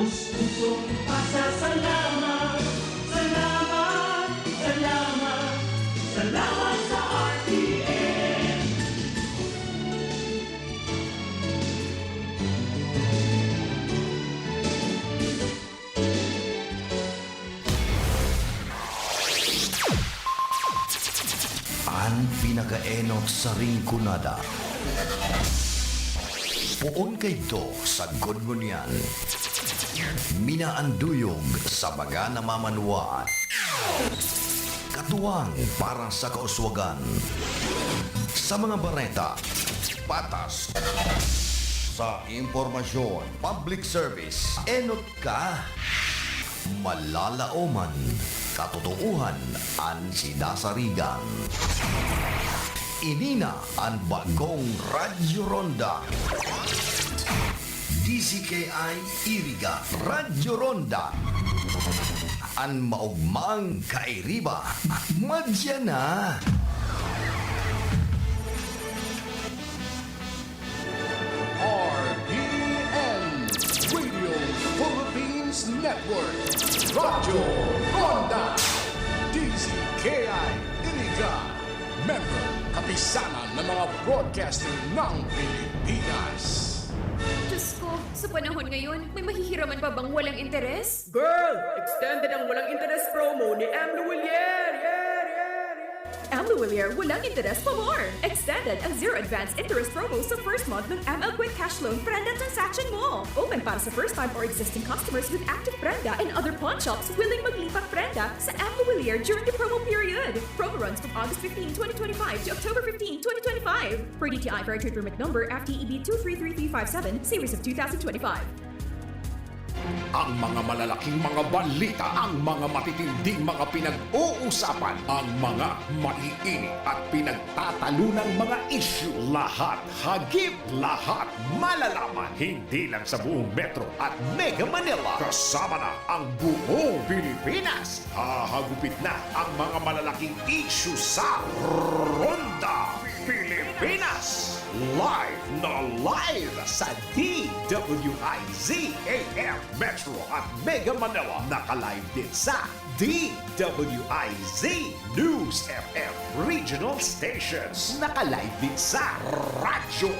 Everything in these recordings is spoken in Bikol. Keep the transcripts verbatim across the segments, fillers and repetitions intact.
Pusong pasasalamat, salamat, salamat, salamat sa R T N. An pinakaenot sa Rinconada. Poon kaidto sa sagkod ngunyan. Minaanduyog sa mga namamanwaan. Katuwang para sa kauswagan. Sa mga bareta, patas. Sa impormasyon, public service, enot ka. Malalaoman, katotoohan an sinasarigan. Ini na an bagong Radyo Ronda. D Z K I Iriga, Radyo Ronda. An maogmang kairiba, madya na. R P N, Radio Philippines Network, Radyo Ronda, D Z K I Iriga, member, Kapisanan ng mga Broadcaster ng Pilipinas. Diyos ko, sa panahon ngayon, may mahihiraman pa bang walang interes? Girl! Extended ang walang interes promo ni M. Lhuillier! Yeah, yeah, yeah! M. Lhuillier, walang interes pa more! Extended ang zero advance interest promo sa first month ng M L Quick Cash Loan Prenda transaction mo! Open para sa first time or existing customers with active Prenda and other pawn shops willing maglipat Prenda sa M. Lhuillier during the promo period. Promo runs from August fifteen, twenty twenty-five to October fifteen, twenty twenty-five. Per D T I Fair Trade Permit Number F T E B two three three three five seven, Series of two thousand twenty-five. Ang mga malalaking mga balita, ang mga matitinding mga pinag-uusapan, ang mga maiinit at pinagtatalunang mga isyu, lahat, hagip lahat, malalaman, hindi lang sa buong Metro at Mega Manila, kasama na ang buong Pilipinas. Hahagupit na ang mga malalaking isyu sa Ronda Pilipinas. Live na live sa D W I Z A M Metro at Mega Manila. Naka-live din sa D W I Z News F M Regional Stations. Naka-live din sa Radyo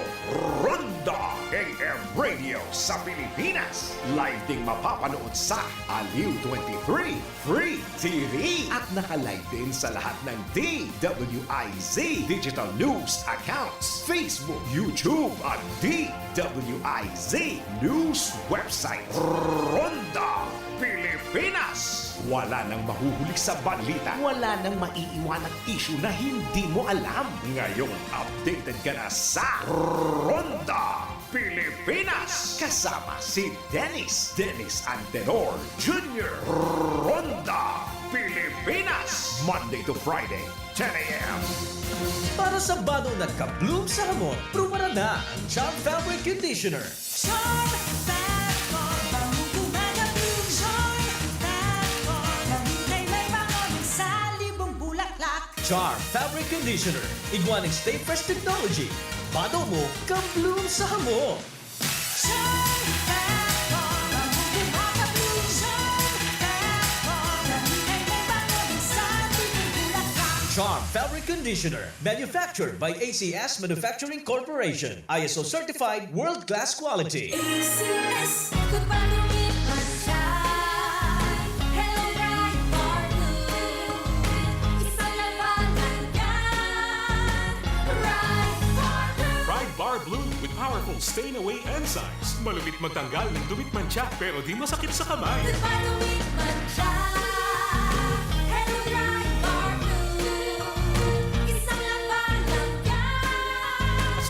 Ronda A M Radio sa Pilipinas. Live ding mapapanood sa Aliw twenty-three Free T V. At naka-live din sa lahat ng D W I Z digital news accounts, Facebook, YouTube, at D W I Z news website. Ronda Pilipinas. Wala nang mahuhuli sa balita. Wala nang maiiwanang isyu na hindi mo alam. Ngayong updated ka na sa Ronda Pilipinas. Kasama si Dennis, Dennis Antenor Junior. Ronda Pilipinas. Monday to Friday, ten a.m. Para sa banong nagka-bloom sa hamot, prubaran na ang Charm Fabric Conditioner. Charm Fabric, bango gumagabloom. Charm Fabric, lamig na may bango ng salibong bulaklak. Charm Fabric Conditioner, igwa ning Stay Fresh Technology. Bado mo, ka-bloom sa hamot. Charm Fabric, bango gumagabloom. Charm Fabric, lamig na may bango ng salibong bulaklak. Charm Fabric Conditioner, manufactured by A C S Manufacturing Corporation. I S O certified, world-class quality. A C S, good bango, mantsa. Hello, Pride Bar Blue. Isang labanan yan. Pride Bar Blue. Pride Bar Blue with powerful stain away enzymes. Malupit magtanggal ng dumit, mantsa, pero di masakit sa kamay. Good bango, mantsa. Hello, Pride Bar Blue. Isang labanan yan.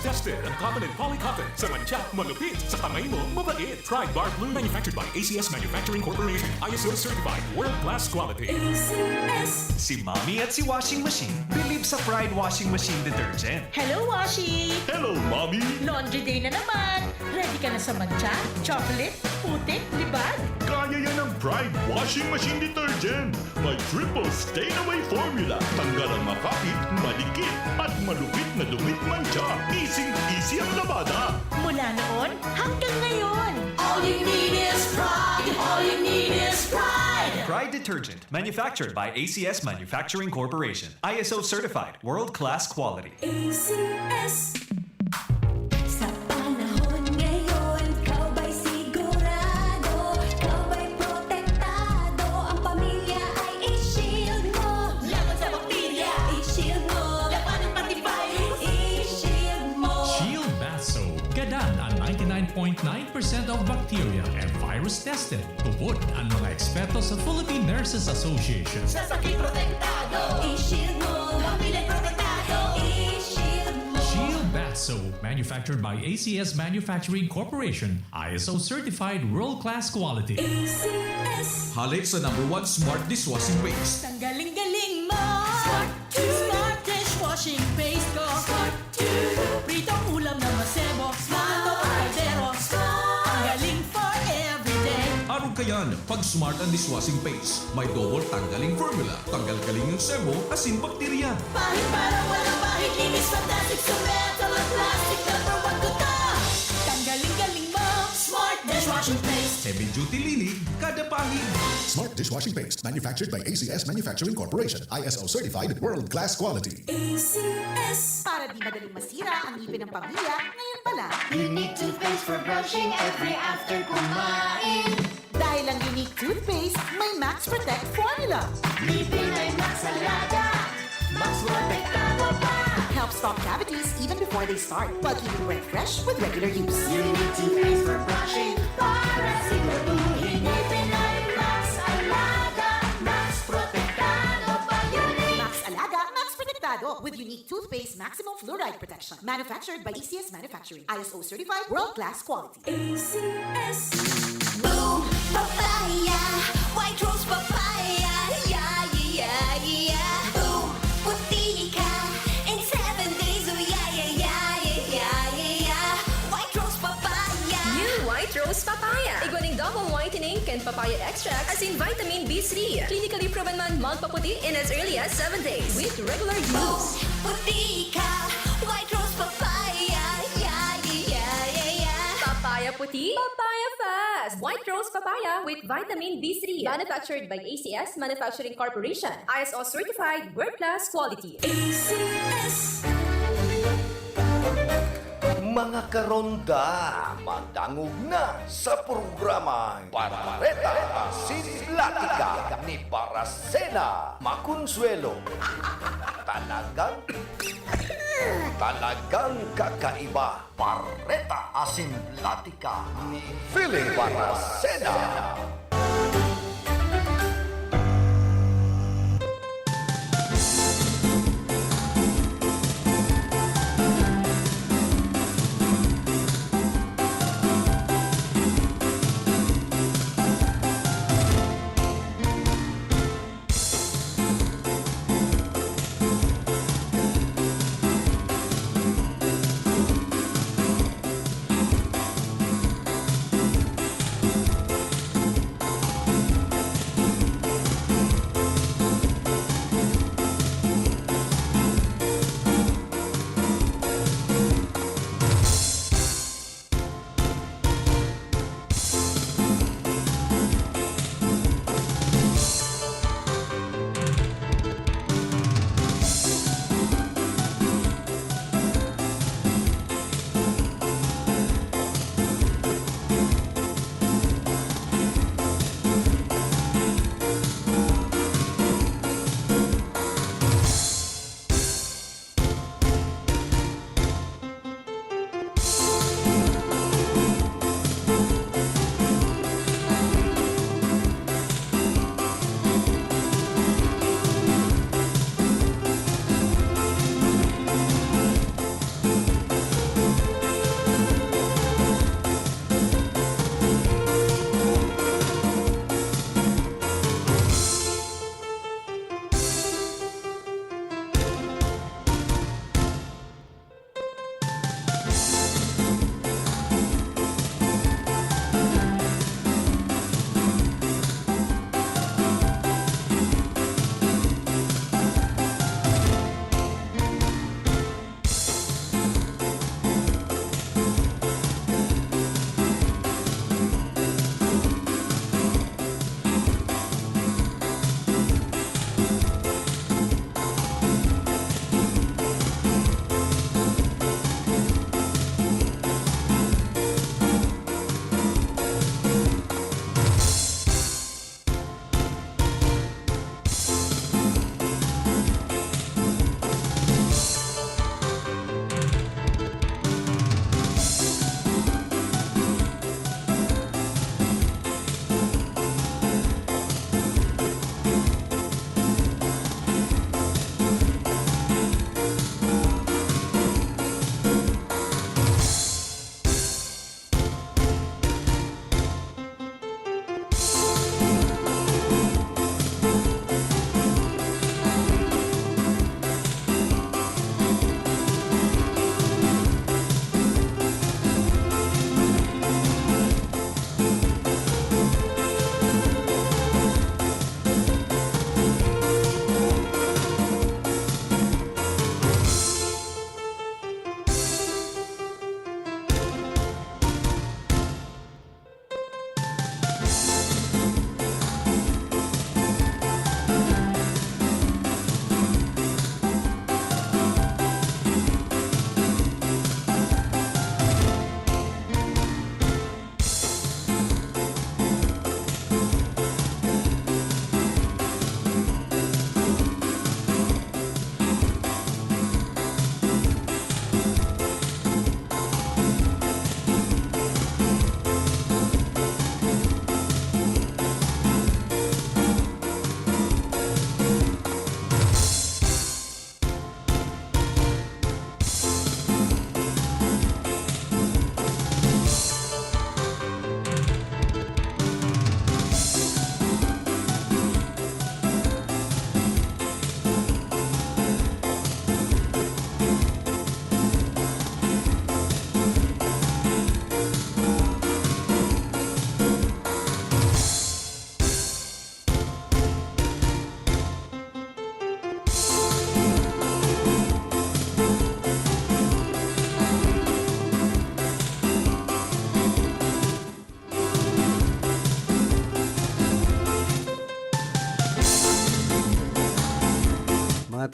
Tested ang cotton and poly cotton. Sa mantsa, malupit. Sa kamay mo, mabait. Pride Bar Blue, manufactured by A C S Manufacturing Corporation. I S O certified, world-class quality. A C S. Si Mommy at si Washing Machine believe sa Pride Washing Machine Detergent. Hello, Washi! Hello, Mommy! Laundry day na naman! Ready ka na sa mantsa, chocolate, putik, libag? Kaya yan ng Pride Washing Machine Detergent! May triple stain away formula. Tanggal ang makapit, madikit, at malupit na dumit, mantsa. Easy-easy ang labada. Mula noon hanggang ngayon. All you need is Pride. Tide detergent, manufactured by A C S Manufacturing Corporation. I S O certified, world-class quality. A C S. Sa panahon ngayon, ikaw ba'y sigurado? Ikaw ba'y protektado? Ang pamilya ay i-shield mo. Laban sa bakterya, i-shield mo. Labanan pati virus, i-shield mo. Shield Bath Soap. Gadan ang ninety-nine point nine percent of bacteria and virus tested. Tubod ang mga eksperto sa Philippine Nurses Association. Sa sakit protektado, i-shield mo. Pamilya protektado, i-shield mo. Shield Bath Soap, manufactured by A C S Manufacturing Corporation, I S O certified world-class quality. A C S. Hale sa number one smart dishwashing paste. Tanggaling-galing mo. Smart, smart dishwashing paste ko. Smart, pritong ulam na masebo. Smart, ang kaldero. Smart, ang galing for everyday. Arog kayan, pag smart ang dishwashing paste. May double tanggaling formula. Tanggal galing ang sebo, asin bakterya. Pahid para walang pahid. Linis fantastic sa metal at plastic. Number one ko to. Tanggaling-galing mo. Smart dishwashing paste. Heavy duty linig, kada pahid. Smart dishwashing paste, manufactured by A C S Manufacturing Corporation, I S O certified, world class quality. A C S. Para di madaling masira ang ngipin ng pamilya, ngayon pa lang. Unique toothpaste for brushing every after kumain. Dahil ang Unique Toothpaste may Max Protect Formula. Ngipin ay Max Alaga. Max Protektado pa. Helps stop cavities even before they start, while keeping breath fresh with regular use. Unique toothpaste for brushing para siguraduhin ngipin ay Max Alaga. Max Protektado pa. Unique. Max Alaga, Max Protektado with Unique Toothpaste Maximum Fluoride Protection. Manufactured by A C S Manufacturing. I S O certified, world-class quality. A C S. Boom! Papaya! White rose papaya! Yeah, yeah, yeah, yeah! Boom! Puti ka! In seven days, oh yeah, yeah, yeah, yeah, yeah, yeah, yeah! White rose papaya! New White Rose Papaya. Igwa nin double whitening kan papaya extract asin vitamin B three. Clinically proven man magpaputi in as early as seven days with regular use. Puti ka! White rose papaya! Yeah, yeah, yeah, yeah, yeah! Papaya puti, papaya fast. White Rose Papaya with vitamin B three. Manufactured by A C S Manufacturing Corporation. I S O certified, world class quality. A C S. Mga karonda, madangog na sa programang Bareta Asin Platika ni Barasena Maconsuelo. Talagang, talagang kakaiba. Bareta Asin Platika ni Philip Barasena.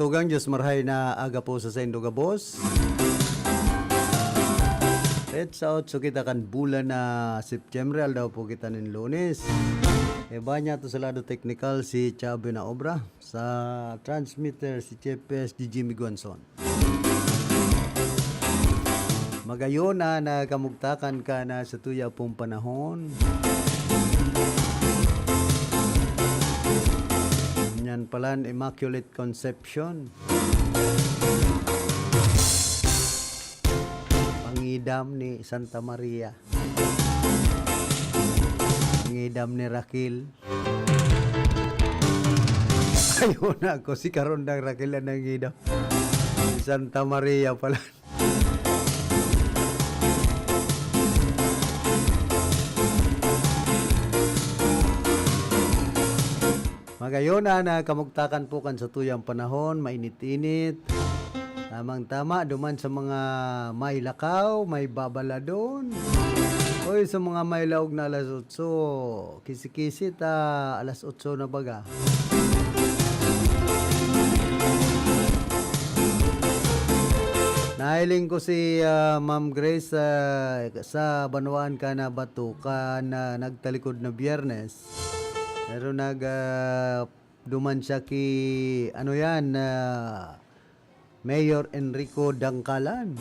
Tugang Diyos, marhay na aga po sa saindo gabos. Petsa otso kita kan bulan na Setyembre, aldaw po kita nin Lunes. Iba niya to sa lado teknikal si Chubby na obra. Sa transmitter si Chef S G Jimmy Guanzon. Magayon na nakamugtakan ka na sa tuya pong panahon. Yan palan Immaculate Conception. Pangidam ni Santa Maria. Pangidam ni Raquel. Ayun na ako, si Karondang Raquel ang nangidam. Si Santa Maria pala. Magayon na, na kamugtakan po kan sa tuyang panahon, mainit-init. Tamang-tama, duman sa mga may lakaw, may babaladon. Oy, sa mga may laog na alas otso, kisi-kisi ta alas otso na baga. Nahiling ko si, ah, Ma'am Grace, ah, sa Banwaan ka na Bato, ka na nagtalikod na Biyernes. Pero nag, ah, duman siya ki, ano yan, ah, Mayor Enrico Dangkalan.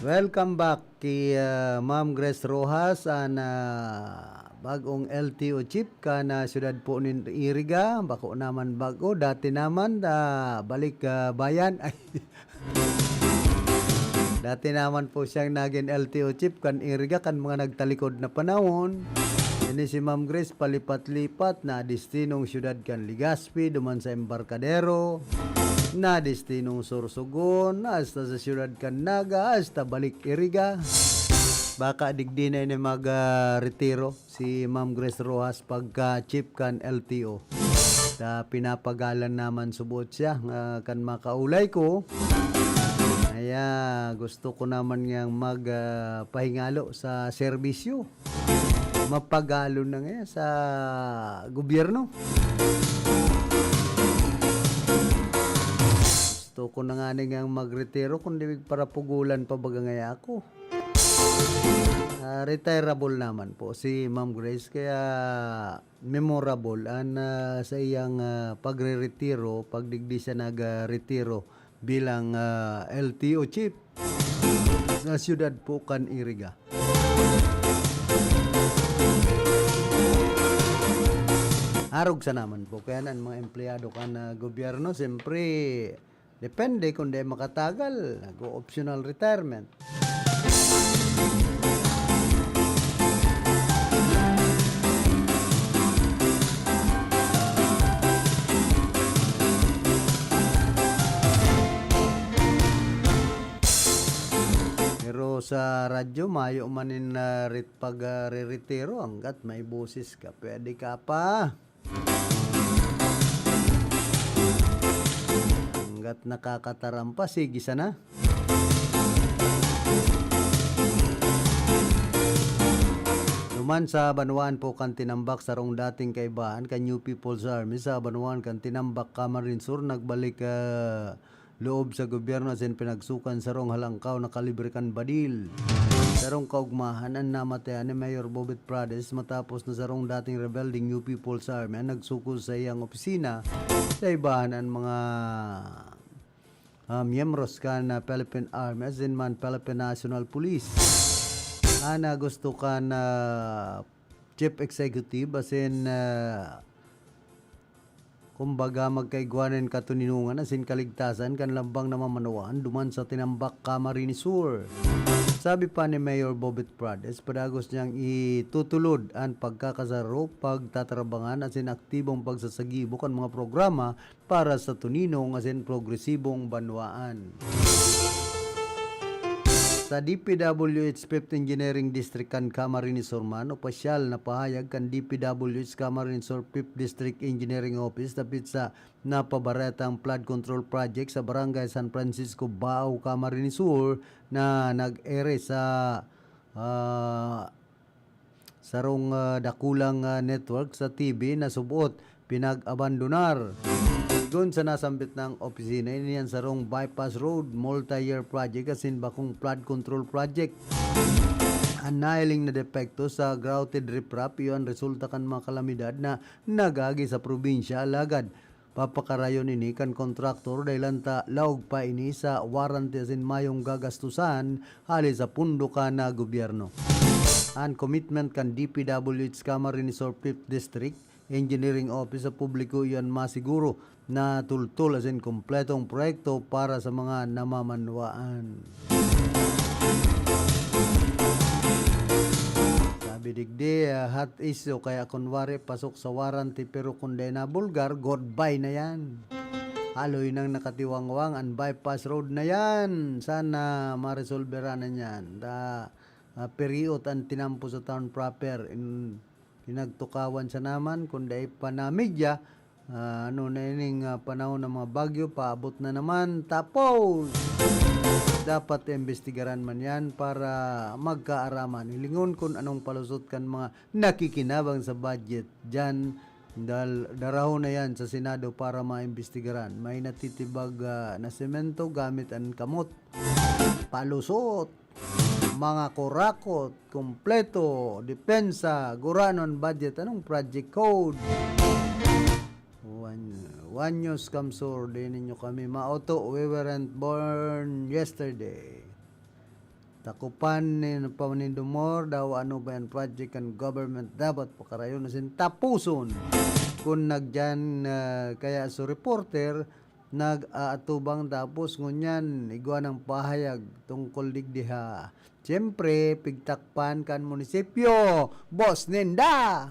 Welcome back ki, ah, Ma'am Grace Rojas, an, ah, bag-ong L T O chief kan, ah, siyudad po nin Iriga. Bako naman bag-o, dati naman, ah, balik, ah, bayan. Ay, dati naman po siyang nagin L T O chief kan Iriga kan mga nagtalikod na panahon. Ini si Ma'am Grace palipat-lipat na destinong siyudad kan Legazpi, duman sa Embarcadero, na destinong Sorsogon, hasta sa siyudad kan Naga, hasta balik Iriga. Baka digdi na ini mag, ah, retiro si Ma'am Grace Rojas pagka chief kan L T O. Ta pinapagalan naman subot siya, ah, kan makaulay ko. Kaya gusto ko naman niyang mag, ah, pahingalo sa serbisyo. Mapagalon na ngayon sa gobyerno. Gusto ko na nga niyang magretiro, kundi parapugulan pa baga ngaya ako. Ah, retirable naman po si Ma'am Grace, kaya memorable an, ah, sa iyang, ah, pagreretiro, pagdigdi siya nagretiro bilang, ah, L T O chief sa siyudad po kan Iriga. Arog sa naman po, kaya na ang mga empleyado kan, ah, gobyerno, siyempre, depende kung di makatagal, nag-o-optional retirement. Pero sa radyo, mayo man nin, ah, rit-, pag, ah, re-retiro, hanggat may boses ka, pwede ka pa. Hanggat nakakataram pa, sige sana. Duman sa banwaan po kan Tinambak, sarong dating kaibahan kan New People's Army sa banwaan kan Tinambak, Camarines Sur, nagbalik, ah, loob sa gobyerno asin pinagsukan sarong halangkaw na kalibre kan badil. Sarong kaugmahan an namatayan ni Mayor Bobet Prades matapos na sarong dating rebeldeng New People's Army an nagsuko sa iyang opisina sa ibahan an mga, ah, miyembros kan, ah, Philippine Army asin man Philippine National Police. Ana gusto kan, ah, Chief Executive asin, ah, kumbaga, magkaigwa nin katoninongan asin kaligtasan kan lambang na mamanwaan duman sa Tinambak, Camarines Sur. Sabi pa ni Mayor Bobet Prades, padagos niyang itutulod an pagkakasaro, pagtatarabangan asin aktibong pagsasagibo kan mga programa para sa toninong asin progresibong banwaan. Sa D P W H Fifth Engineering District kan Camarines Sur man, opisyal na pahayag kan D P W H Camarines Sur Fifth District Engineering Office dapit sa napabaretang flood control project sa Barangay San Francisco, Baao, Camarines Sur na nag-ere sa, ah, sarong, ah, dakulang, ah, network sa T V na subot pinag-abandonar. Sigon sa nasambit na opisina, ini an sarong bypass road, multi-year project asin bakong flood control project. An nahiling na depekto sa grouted riprap, iyo an resulta kan mga kalamidad na nagagi sa probinsya. Alagad, papakarayon ini kan kontraktor dahilan ta laog pa ini sa warranty asin mayong gagastusan hali sa pondo kan gobyerno. An commitment kan D P W H Camarines Sur Fifth District Engineering Office sa publiko iyan masiguro na tultol asin kompletong proyekto para sa mga namamanwaan. Sabi digdi, ah, hot issue, kaya kunwari pasok sa warranty, pero kung dai nabulgar, goodbye na yan. Haloy nang nakatiwangwang an bypass road na yan. Sana maresolbera na yan. Da, ah, periot an tinampo sa town proper. In, pinagtukawan sa naman, kung dai pa namidya, ah, ano na ining, ah, panahon ng mga bagyo, paabot na naman. Tapos, dapat imbestigaran man yan para magkaaraman. Hilingon kung anong palusot kan mga nakikinabang sa budget. Diyan, dal-, darahon na yan sa Senado para maimbestigaran. May natitibag, ah, na semento gamit ang kamot. Palusot, mga kurakot, kompleto, depensa, guranon, budget. Anong project code? One, one News Kamsur, di ninyo kami mauto. We weren't born yesterday. Takupan nin pa nindo more daw, ano ba yan project kan government? Dapat pakarayon na sin tapuson. Kun nagyan, ah, kaya so reporter, nag-aatubang tapos ngunyan igwa ng pahayag tungkol digdi ha. Siyempre, pigtakpan kan munisipyo, boss ninda!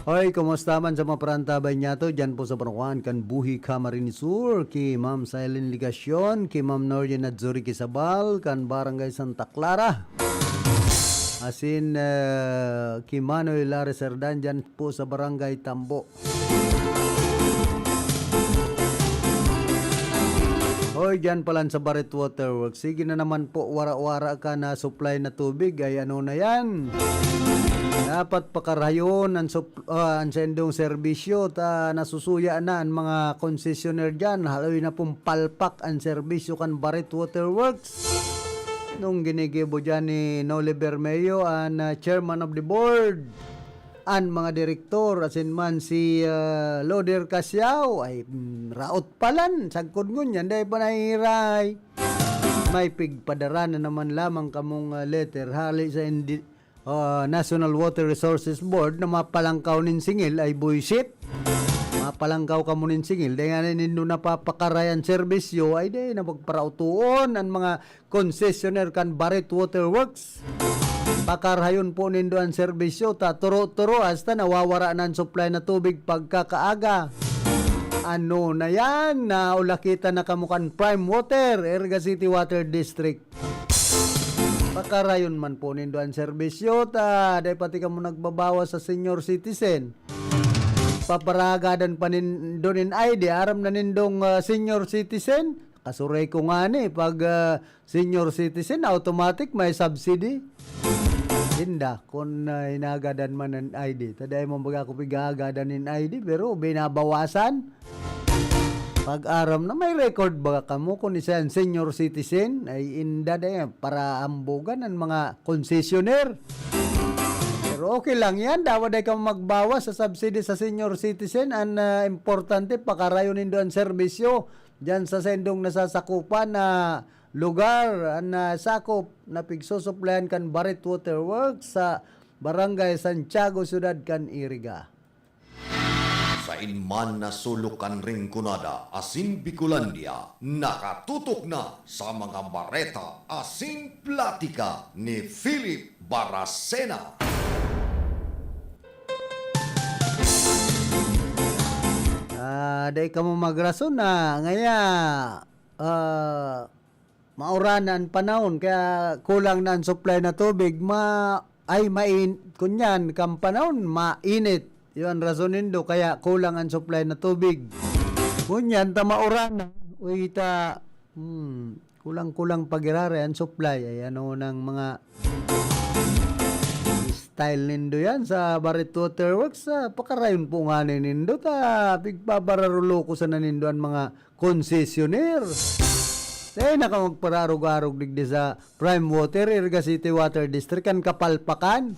Hoy, kumusta man sa mga parantabay niyato? Diyan po sa Panukuan kan Buhi, Camarines Sur, ki Ma'am Silene Legacion, ki Ma'am Noreen Nadzuri Quizabal, kan Barangay Santa Clara. Asin, eh, ki Manoy Larry Serdan, diyan po sa Barangay Tambo. Hoy, diyan palan sa Baret Waterworks. Sige na naman po, wara-wara ka na supply na tubig. Ay, ano na yan? Dapat pakarayon ang sup-, ah, ang sendong serbisyo ta nasusuya na ang mga concessionaire diyan. Haloy na pong palpak ang serbisyo kan Baret Waterworks. Nung ginigibo diyan ni Noli Bermeo, ang, ah, chairman of the board, an mga direktor, asin man si, ah, Loder Casiao, ay, mm, raot palan, sagkod ngunyan, dai pa nahihiray. May pigpadara na naman lamang kamong, ah, letter hali sa indi-, ah, National Water Resources Board na mapalangkaw nin singil ay buisit. Mapalangkaw kamo nin singil, dai nga nindo napapakarayan serbisyo, ay dai na magparautuon an mga concessionaire kan Baret Waterworks. Pakarayon po nindo an serbisyo ta turo-turo hasta nawawara na an supply na tubig pagkakaaga. Ano na yan? Naulakitan na kamo kan Prime Water, Erga City Water District. Pakarayon man po nindo an serbisyo ta dai pati kamo nagbabawas sa senior citizen. Paparagadan pa nindo nin I D, aram na nindong, ah, senior citizen. Kasuray ko ngani, pag, ah, senior citizen, automatic may subsidy. Inda, kun, ah, hinagadan man an I D. Ta dai man baga ako pigagadan nin I D, pero binabawasan. Pag aram na, may record ba kamo kun isa yan senior citizen? Ay, inda na yan, para ambugan ang mga concessionaire. Pero okay lang yan, dapat dai kamo magbawas sa subsidy sa senior citizen. Ang, ah, importante, pakarayon nindo ang serbisyo diyan sa sendong nasasakupan na lugar, ang, ah, sakop na pigsusuplayan kan Baret Waterworks sa Barangay Santiago, Siyudad kan Iriga. Sain man na sulok kan Rinconada asin Bicolandia, nakatutok na sa mga bareta asin platika ni Philip Baracena. Ah, dai kamo magrason na ngaya, ah, maurana an panahon, kaya kulang na an supply na tubig. Ma-, ay, main-, kunyan, kan panahon, mainit. Yun an rason nindo, kaya kulang an supply na tubig. Kunyan, ta maurana. Uy, ta, hmm, Kulang-kulang pa giraray an supply. Ay, ano nang mga style nindo yan sa Barrett Waterworks? Ah, pakarayon po ngani nindo ta pigpapararulokosan na nindo an mga konsesyonero. Dai na ka magpararog-arog digdi sa Prime Water, Iriga City Water District, kan kapalpakan.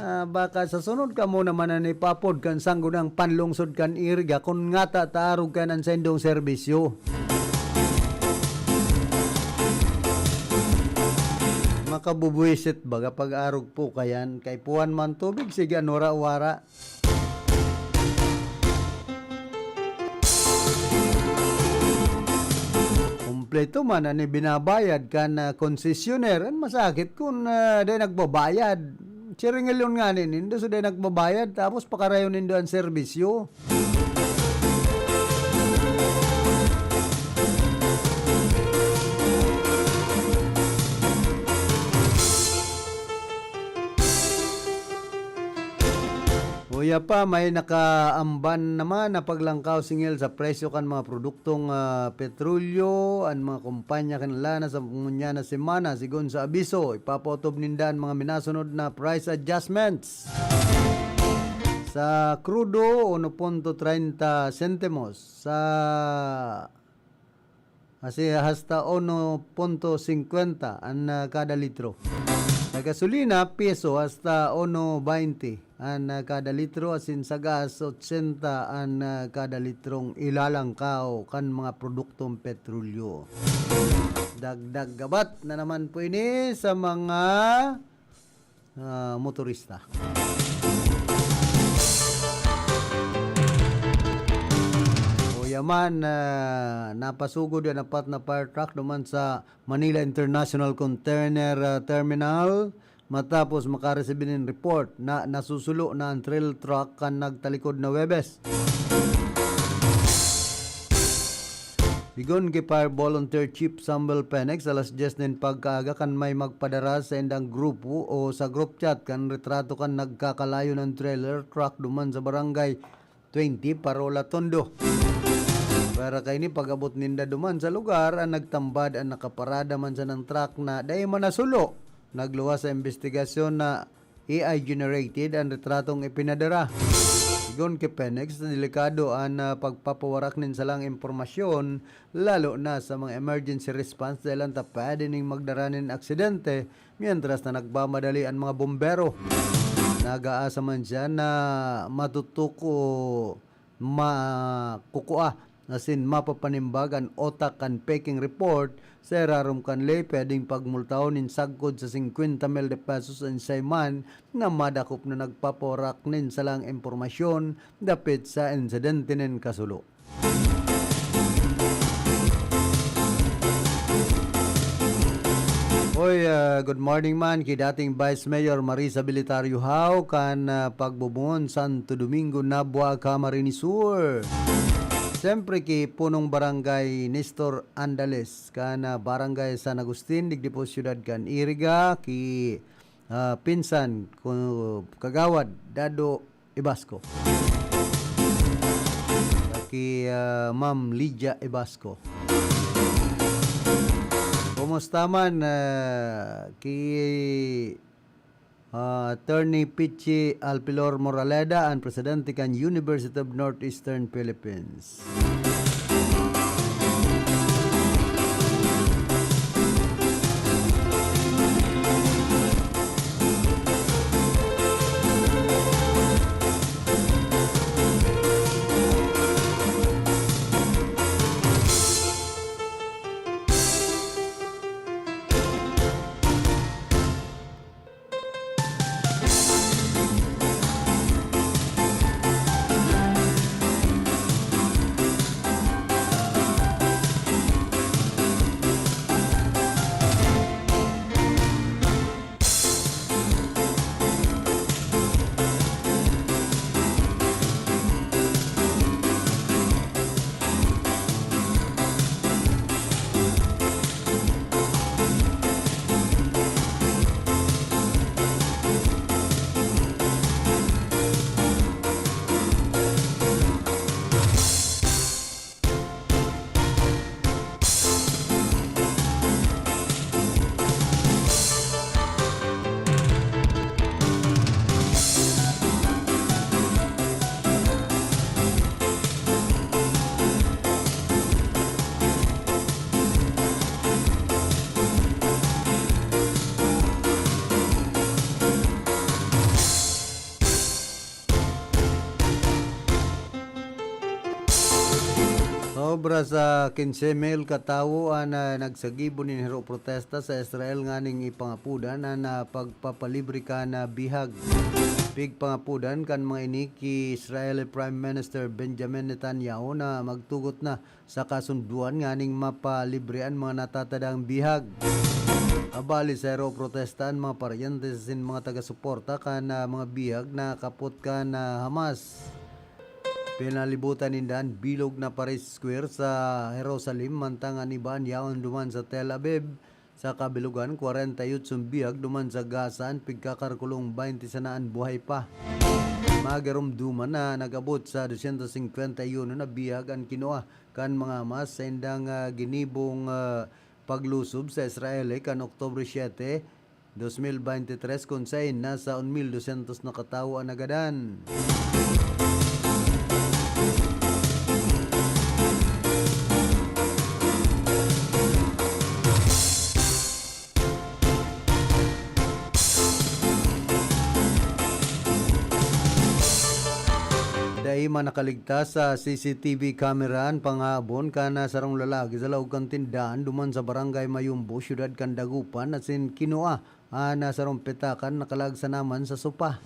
Ah, baka sa sunod kamo naman an ipaapod kan Sangguniang Panlungsod kan Iriga kun ngata ta arog kan an saindong serbisyo. Makabubuwisit baga pag-arog po kayan. Kaipuhan man tubig, sige, an wara-wara. Kumpleto man an ibinabayad kan, ah, konsesyonero. An masakit kun, ah, dai nagbabayad. Siringilon ngani nindo sa dai nagbabayad, tapos pakarayon nindo an serbisyo. Uya pa, may nakaamban naman na paglangkaw singil sa presyo kan mga produktong, ah, petrolyo an mga kumpanya kan Lana sa ngunyan na semana, sigon sa abiso. Ipapaotob ninda an mga minasunod na price adjustments. Sa krudo, uno punto treinta sentimos. Sa Asi hasta uno punto singkwenta an, ah, kada litro. Sa gasolina, piso hasta uno baynte an, ah, kada litro, asin sa gas, otsenta an, ah, kada litrong ilalangkaw kan mga produktong petrolyo. Dagdag gabat na naman po ini sa mga ah, motorista. Uya man, ah, napasugod an apat na fire truck duman sa Manila International Container, ah, Terminal matapos makaresibi nin report na nasusulo na an trailer truck kan nagtalikod na Huwebes. Sigon ki Fire Volunteer Chief Samuel Penex, alas dyes nin pagkaaga kan may magpadara sa indang grupo o sa group chat kan retrato kan nagkakalayo ng trailer truck duman sa barangay twenty, Parola, Tondo. Para kaini, pag-abot ninda duman sa lugar, an nagtambad an nakaparada man sanang truck na dai man nasulo. Nagluwas sa imbestigasyon na A I generated an retratong ipinadara. Sigon ki Penex, delikado an, ah, pagpapawarak nin salang impormasyon, lalo na sa mga emergency response, dahel an ta pwede ning magdara nin aksidente mientras na nagmamadali an mga bombero. Nag-aasa man siya na matutuko makukua asin mapapanimbag an utak kan peking report, sa irarom kan ley, pwedeng pagmultahon nin sagkod sa singkwenta mil de pesos an siya man na madakop na nagpapawarak nin salang impormasyon dapit sa insidente nin kasulo. Hoy, ah, good morning man ki dating Vice Mayor Marisa Bilitario Hao kan, ah, Pagbobohon, Santo Domingo, Nabua, Camarines Sur. Siyempre ki Punong Barangay Nestor Andales kan, ah, Barangay San Agustin, digdi po siyudad kan Iriga, ki, ah, pinsan ko, Kagawad Dado Ibasco. Ki, ah, Ma'am Lydia Ibasco. Kumusta man, ah, ki, ah, Attorney Pichi Alpilor Moraleda, an presidente kan University of Northeastern Philippines? Sobra sa kinse mil ka tawo an, ah, nagsagibo nin hero protesta sa Israel nganing ipangapodan an, ah, pagpapalibre kan, ah, bihag. Pigpangapodan kan mga ini ki Israeli Prime Minister Benjamin Netanyahu na magtugot na sa kasunduan nganing mapalibre an mga natatadang bihag. Abali sa hero protesta an mga paryente asin mga taga-suporta kan, ah, mga bihag na kapot kan, ah, Hamas. Pinalibutan ninda an bilog na Paris Square sa Jerusalem, mantang an iba an yaon duman sa Tel Aviv. Sa kabilogan, kwarenta y ocho bihag duman sa Gaza an pigkakarkulong, baynte sana an buhay pa. Magiromdoman na nag-abot sa dosyentos singkwenta y uno na bihag an kinua kan mga Hamas sa indang, ah, ginibong, ah, paglusob sa Israel, eh, kan Oktubre siete, dos mil baynte tres, kun saen nasa un mil dosyentos na katawo an nagadan. Dai man nakaligtas sa C C T V camera an pangahabon kan sarong lalaki sa laog kan tindahan duman sa Barangay Mayumbo, siyudad kan Dagupan, asin kinua an sarong pitakan nakalag sa naman sa sopa.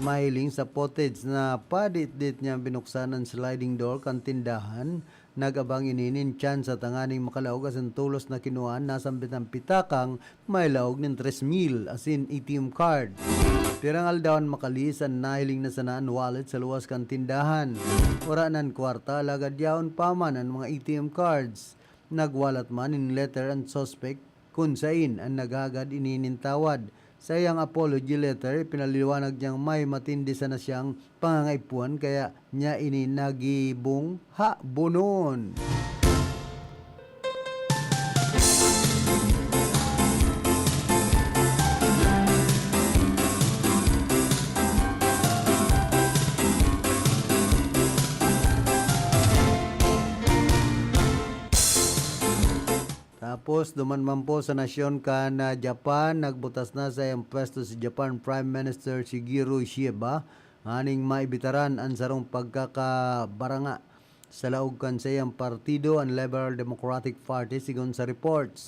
Mahiling sa footage na paditdit niya binuksan an sliding door kan tindahan. Nag-abang ini nin tsansa tanganing makalaog asin tolos na kinua an nasambit na pitakang may laog nin tres mil asin A T M card. Pirang aldaw an makalihis an nahiling na sana an wallet sa luwas kan tindahan. Wara na an kwarta, alagad yaon pa man an mga A T M cards. Nagwalat man nin letter an suspect kun saen an naghagad ini nin tawad. Sa iyang apology letter, ipinaliwanag niyang may matindi sana siyang pangangaipuhan, kaya niya ini nagibong habonon. Tapos, duman man po sa nasyon kan, ah, Japan, nagbutas na sa iyang pwesto si Japan Prime Minister Shigeru Ishiba, nganing maibitaran an sarong pagkakabaranga sa laog kan saiyang partido, an Liberal Democratic Party, sigon sa reports.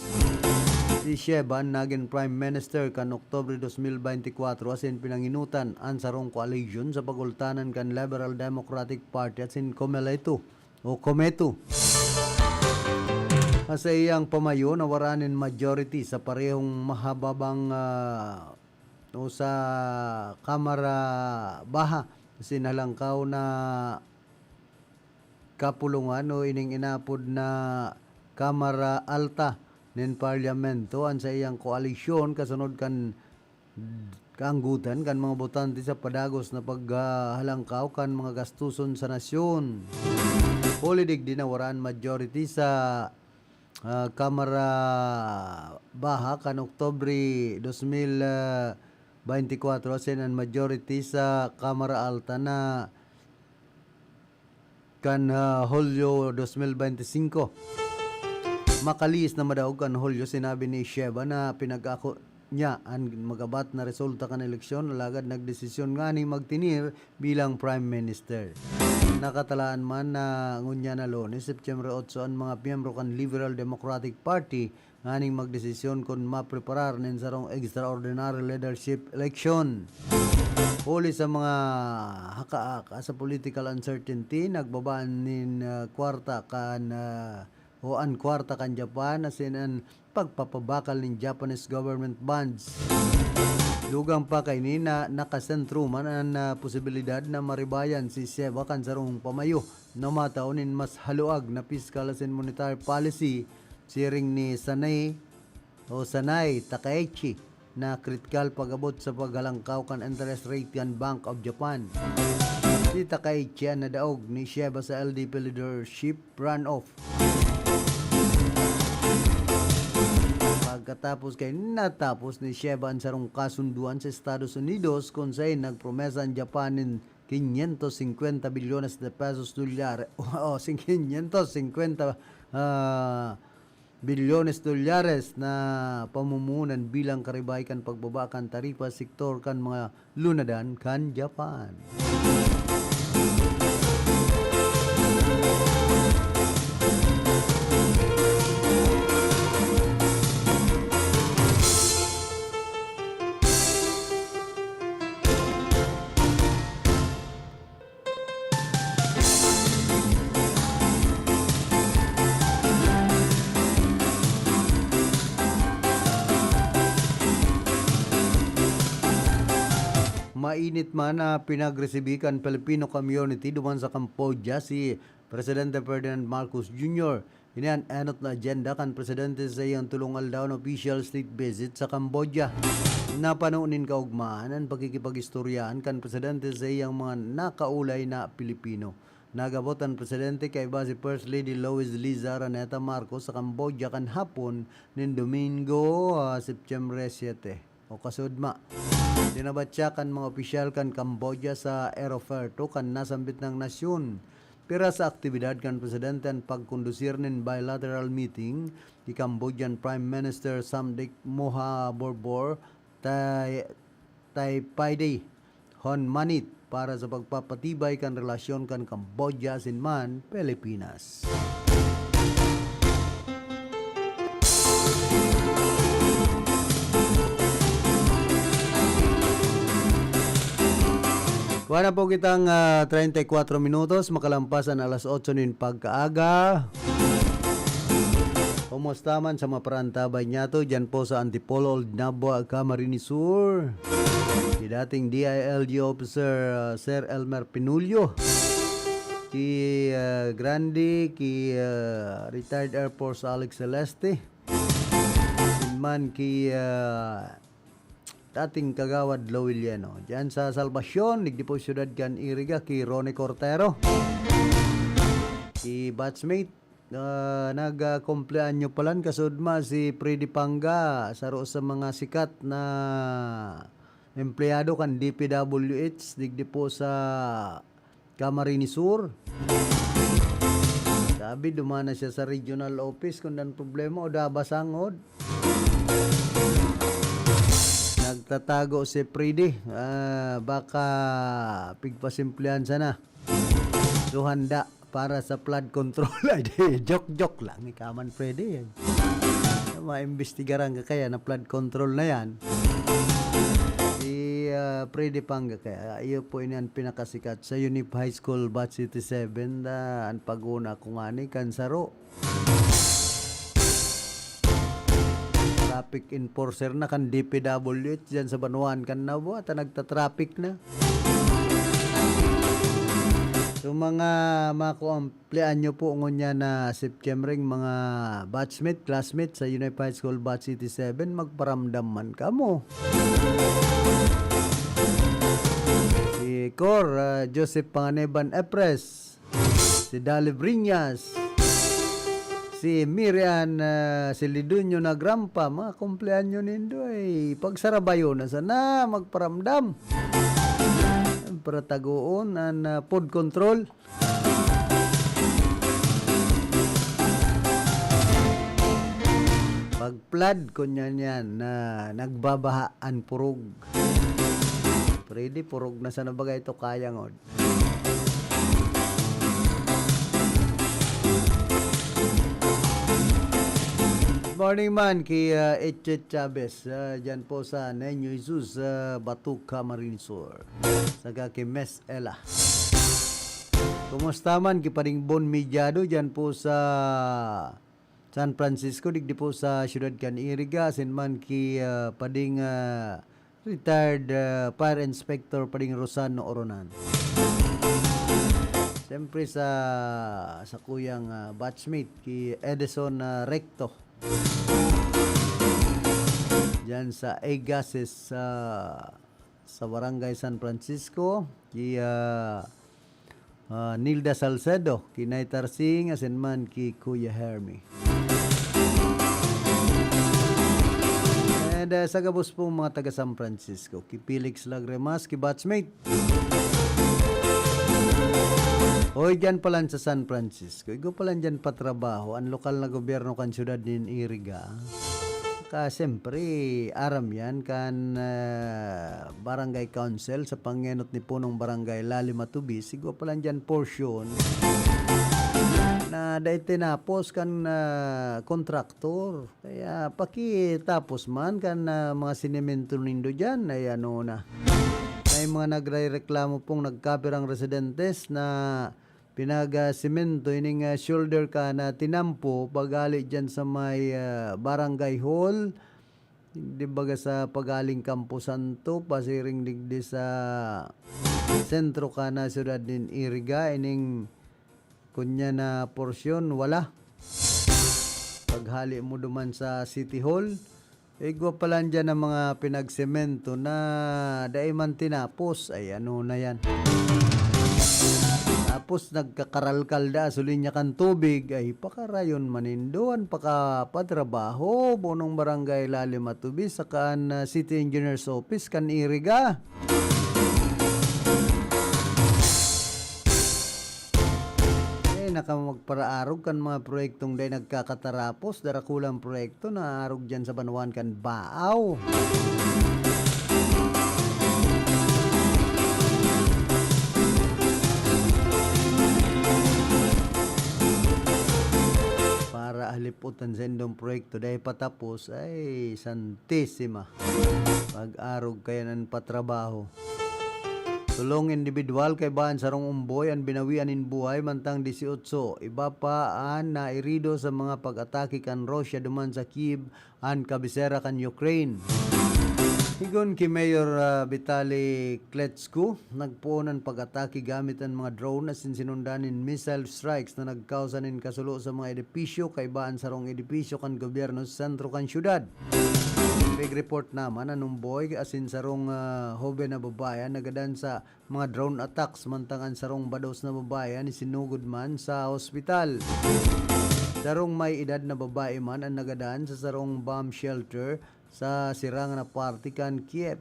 Si Ishiba an nagin Prime Minister kan Oktubre dos mil baynte kwatro, asin pinanginutan an sarong koalisyon sa pagultanan kan Liberal Democratic Party asin Komeito o Komeito. Sa iyang pamayo, nawaran nin majority sa parehong mahababang, ah, o sa Kamara Baha, asin halangkaw na kapulungan o ining inapod na Kamara Alta nin Parlamento an saiyang koalisyon kasunod kan kaanggotan kan mga botante sa padagos na paghalangkaw kan mga gastuson sa nasyon. Huli digdi, nawaran majority sa, ah, Kamara Baha kan Oktubre dos mil baynte kwatro, asin an majority sa Kamara Alta na kan, ah, Hulyo dos mil baynte singko. Makalihis na madaog kan Hulyo, sinabi ni Sheba na pinag-ako niya an magabat na resulta kan eleksyon, alagad nagdesisyon nganing magtinir bilang Prime Minister. Nakatalaan man na ngunyan na Lunes, Setyembre otso, an mga miyembro kan Liberal Democratic Party nganing magdesisyon kun mapreparar nin sarong extraordinary leadership election. Huli sa mga hakaak sa political uncertainty, nagbaba nin, ah, kwarta kan, ah, o an kwarta kan Japan, asin an pagpapabakal nin Japanese government bonds. Dugang pa kaini na nakasentro man an, ah, posibilidad na maribayan si Sheba kan sarong pamayo na matao nin mas haluag na fiscal asin monetary policy, siring ni Sanay o Sanay Takaichi, na kritikal pag-abot sa paghalangkaw kan interest rate kan Bank of Japan. Si Takaichi an nadaog ni Sheba sa L D P leadership runoff. Pagkatapos kay natapos ni Sheba an sarong kasunduan sa Estados Unidos, kun saen nagpromesa an Japan nin quinientos cincuenta billones de pesos, dolyar, o, quinientos cincuenta, ah, bilyones dolyares na pamumuhunan bilang karibay kan pagbaba kan taripa sektor kan mga lunadan kan Japan. Init man na pinagresibi kan Filipino community duman sa Cambodia si Presidente Ferdinand Marcos Junior. Ini an enot na agenda kan presidente sa iyang tolong aldaw na official state visit sa Cambodia. Napano nin kaugmaan an pakikipag-istoryahan kan presidente sa iyang mga nakaulay na Pilipino. Nag-abot an presidente kaiba si First Lady Lois Liza Araneta Marcos sa Cambodia kan hapon nin Domingo, ah, Setyembre siyete, o kasudma. Dinabatya kan mga opisyal kan Cambodia sa aeropuerto kan nasambit nang nasyon. Pira sa aktibidad kan presidente an pagkondusir nin bilateral meeting ki Cambodian Prime Minister Samdech Moha Borbor Tay Taypaide Honmanit para sa pagpapatibay kan relasyon kan Cambodia asin man Pilipinas. Kuha na po kitang, ah, treinta y cuatro minutos, makalampas an alas otso nin pagkaaga. Kumusta man sa maparantabay niyato dyan po sa Antipolo, Old Nabua, Camarines Sur? Si dating D I L G officer, ah, Sir Elmer Pinulio. Si, ah, Grande, ki, ah, retired Air Force Alex Celeste. Yun man ki, ah, dating Kagawad Lowell Yeno. Diyan sa Salvacion, digdi po siyudad kan Iriga, ki Ronnie Cortero. Si batchmate, ah, nag, ah, kumpleanyo palan kasudma si Freddy Panga, saro sa mga sikat na empleyado kan D P W H, digdi po sa Camarines Sur. Sabi, duman na siya sa regional office kung nan problema o dabasangod. Nagtatago si Freddy. Ah, baka pigpasimplehan sana. So, handa para sa flood control. Ay, di, joke-joke lang. Ikaw man, Freddy. Maimbestigaran ka kaya na flood control na yan. Si, ah, Freddy Panga kaya, iyo po ini an pinakasikat sa Unip High School Batch eighty-seven, na an pag-una ko ngani kan saro. Traffic enforcer na kan D P W H dyan sa banwaan kan Nabua, ta nagta-traffic na. So, mga makuang Plean nyo po ngunyan na September, mga batchmate, classmate sa Unified School Batch eighty-seven, magparamdam man kamo. Si Cor, ah, Joseph Panganiban Epres, si Dali Briñas, si Mirian, ah, si Lidunyo Nagrampa, mga kumpleanyo nindo ay pagsarabayo na sana, magparamdam. Para tagoon an, ah, food control. Pag flood, kunyan yan, na nagbabaha an purog. Freddy, purog na sana bagay ito, kaya ngod. Good morning man ki, ah, Echet Chavez, ah, dyan po sa Niño Jesus, ah, Batuca, Marines Sur. Saka ki Mes Ella. Kumusta man ki Pading Bon Mediado dyan po sa San Francisco, digdi po sa siyudad kan Iriga, asin man ki, ah, Pading, ah, retired, ah, Fire Inspector Pading Rosano Oronan. Siyempre sa sakuyang, ah, batchmate, ki Edison, ah, Recto. Diyan sa Agassiz, sa, sa Barangay San Francisco, ki, ah, ah, Nilda Salcedo, ki Nay Tarsing, asin man ki Kuya Hermie. And, ah, sa gabos pong mga taga San Francisco, ki Felix Lagremas, ki batchmate. Hoy, diyan palan sa San Francisco. Igwa palan diyan patrabaho an lokal na gobyerno kan siyudad nin Iriga. Ka, siyempre, aram yan kan, ah, barangay council sa pangenot ni punong barangay Lali Matubis. Igwa palan diyan portion na dai tinapos kan, ah, kontraktor. Kaya pakitapos man kan, ah, mga sinemento nindo diyan ay ano na. May mga nagrereklamo pong nagkapirang residentes na pinag-semento ining, ah, shoulder ka na tinampo paghali diyan sa may, ah, barangay hall. Di baga sa pagaling Campo Santo, pasiring digdi sa sentro kan syudad nin Iriga, ining kunya na porsyon, wala. Paghali mo duman sa City Hall, igwa pa lang dyan ang mga pinagsemento na dai man tinapos. Ay, ano na yan? Tapos nagkakaralkal da sa linya kan tubig. Ay, pakarayon man nindo an pakapatrabaho. Punong barangay Lalim Atubis, saka an, ah, City Engineer's Office kan Iriga. Eh, naka magparaarog kan mga proyektong dai nagkakatarapos, darakulang proyekto na arog dyan sa banwaan kan Baaw. Para haliputan sa indong proyekto, dai patapos, ay, santisima. Pag-arog kaya nan patrabaho. Tulong indibidwal kaiba an sarong umboy an binawian nin buhay, mantang dieciocho iba pa an nairido sa mga pag-atake kan Russia duman sa Kyiv, an kabisera kan Ukraine. Higon ki Mayor, ah, Vitali Klitschko, nagpoon an pag-atake gamit an mga drone asin sinundan nin missile strikes na nagkausa nin kasulo sa mga edipisyo, kaiba an sarong edipisyo kan gobyerno sa sentro kan syudad. Pig-report naman, an umboy asin sarong, ah, hoben na babayi an nagadan sa mga drone attacks, mantang an sarong bados na babayi an isinugod man sa ospital. Sarong may edad na babayi man an nagadan sa sarong bomb shelter sa sirang na parte kan Kyiv.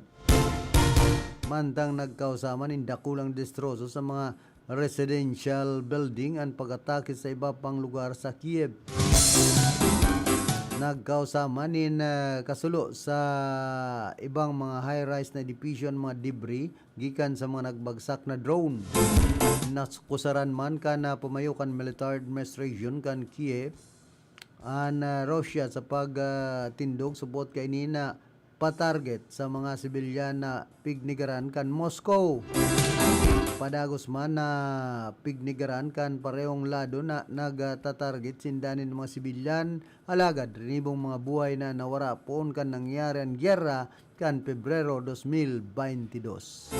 Mantang nagkausa man nin dakulang destroso sa mga residential building an pag-atake sa iba pang lugar sa Kyiv. Nagkausa man nin, ah, kasulo sa ibang mga high-rise na edipisyo an mga debris gikan sa mga nagbagsak na drone. Nakusaran man kan, ah, pamayo kan military administration kan Kyiv an, ah, Russia sa pag, ah, tindog subot kaini na pa-target sa mga sibilyan na pignegaran kan Moscow. Padagos man na pignegaran kan parehong lado na nagta-target sinda nin mga sibilyan, alagad rinibong mga buhay na nawara poon kan nangyari an gyera kan Pebrero dos mil baynte dos.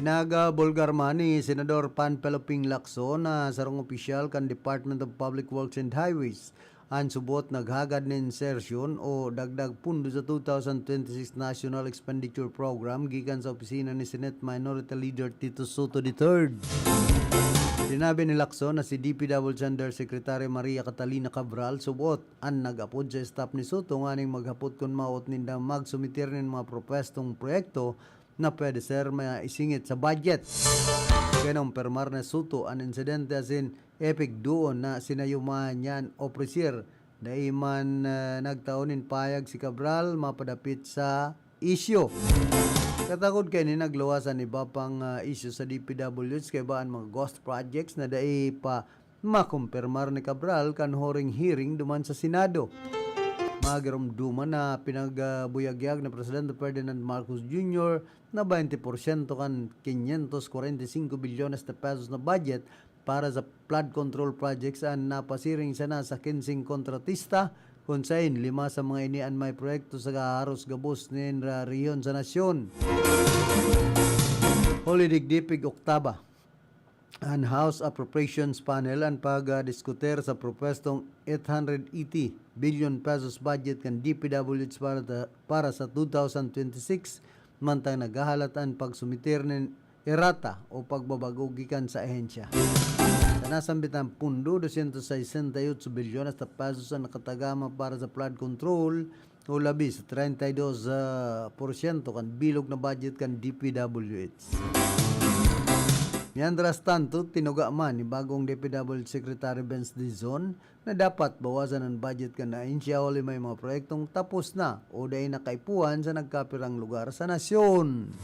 Pinagabulgar man ni Senador Panfilo Ping Lacson na sarong opisyal kan Department of Public Works and Highways an subot naghagad nin insertion o dagdag pundo sa two thousand twenty-six National Expenditure Program gikan sa opisina ni Senate Minority Leader Tito Soto the third. Sinabi ni Lacson na si D P W Undersecretary Maria Catalina Cabral subot an nag-apod sa staff ni Soto nganing maghapot kun mawot ninda magsumiter nin mga propwestong proyekto na pwede ser maisingit sa budget. Kinumpirmar ni Soto an insidente asin ipigduon na sinayumahan niya an opresir. Dai man, ah, nagtao nin pahayag si Cabral mapadapit sa isyu. Katakod kaini nagluwas an iba pang, ah, isyu sa D P W H kaiba an mga ghost projects na dai pa makumpirmar ni Cabral kan huring hearing duman sa Senado. Magiromdoman na pinagbuyagyag ni Presidente Ferdinand Marcos Junior na baynte porsyento kan quinientos cuarenta y cinco billones de pesos na budget para sa flood control projects an napasiring sana sa kinseng kontratista, kun sain lima sa mga ini an may proyekto sa haros gabos nin ra-, rehiyon sa nasyon. Huli digdi, pig-oktaba an House Appropriations Panel an pagdiskutir sa propwestong eight hundred eighty billion pesos budget kan D P W H para ta-, para sa two thousand twenty-six, mantang naghahalat an pagsumiter nin errata o pagbabago gikan sa ahensya. Sa nasambitang pundo, dosyentos sesenta y ocho bilyones na pesos an nakatagama para sa flood control o labi sa treinta y dos, ah, porsyento kan bilog na budget kan D P W H. Mientras tanto, tinuga man ni bagong D P W H Secretary Vince Dizon na dapat bawasan an budget kan ahensya huli may mga proyektong tapos na o dai na kaipuhan sa nagkapirang lugar sa nasyon.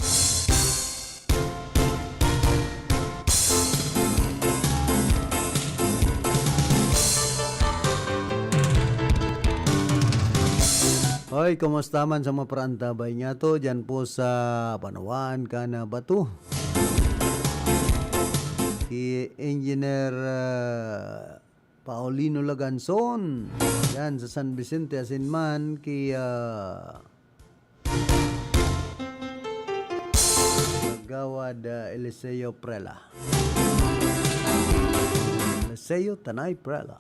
Ay, kumusta man sa mga paraantabay niya to? Diyan po sa Panawaan, Canabato. Si Engineer, ah, Paulino Laganzon. Yan, sa San Vicente, asin man, kay, ah, Kagawad, ah, Eliseo Prela. Eliseo Tanay Prela.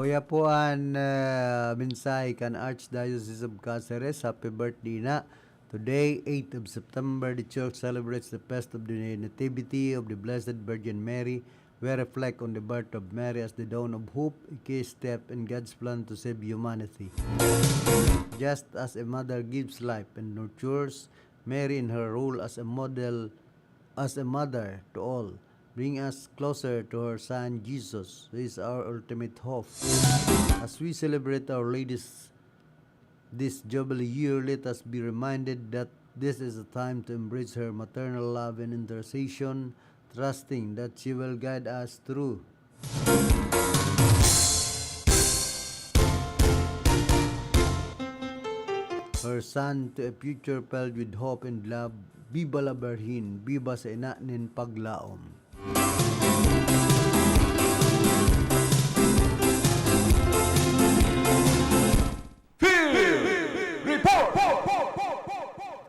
Uya po an, ah, mensahe kan Archdiocese of Caceres. Happy birthday na. Today, eighth of September, the Church celebrates the feast of the Nativity of the Blessed Virgin Mary. We reflect on the birth of Mary as the dawn of hope, a key step in God's plan to save humanity. Just as a mother gives life and nurtures, Mary in her role as a model, as a mother to all, bring us closer to her son Jesus, who is our ultimate hope. As we celebrate Our Lady's this Jubilee year, let us be reminded that this is a time to embrace her maternal love and intercession, trusting that she will guide us through her son to a future filled with hope and love. Viva la Virgen! Viva sa ina nin paglaom! Field Report!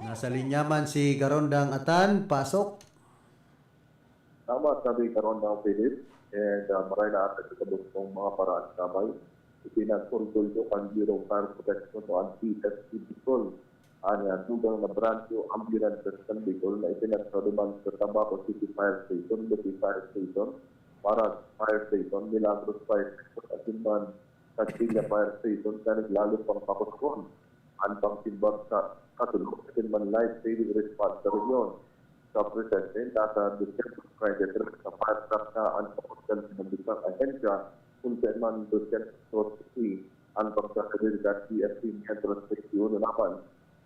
Nasa linya man si Karondang Atan, pasok. Tama, sabi Karondang Philip, and, ah, maray na ata sa kabustong mga paraantabay. Ipinagkondol ko kan Bureau of Fire Protection o ang P F P Bicol. An, ah, dugang na Brand New Ambulance sa Bicol na ipinagsaduman sa Tabaco City Fire Station, Buti Fire Station, Parag Fire Station, Milagros Fire Station, asin man Castilla Fire Station, kan naglalo pang pakuskon an pangsimbag sa kasunog, asin man life saving response sa rehiyon. Sa presente, nasa dosyentos treinta y tres na fire truck na an pakuskon sa nabitang ahensya, kung saan man dosyentos treinta y tres ang pagsasabi kan P F C, mientras treinta y uno naman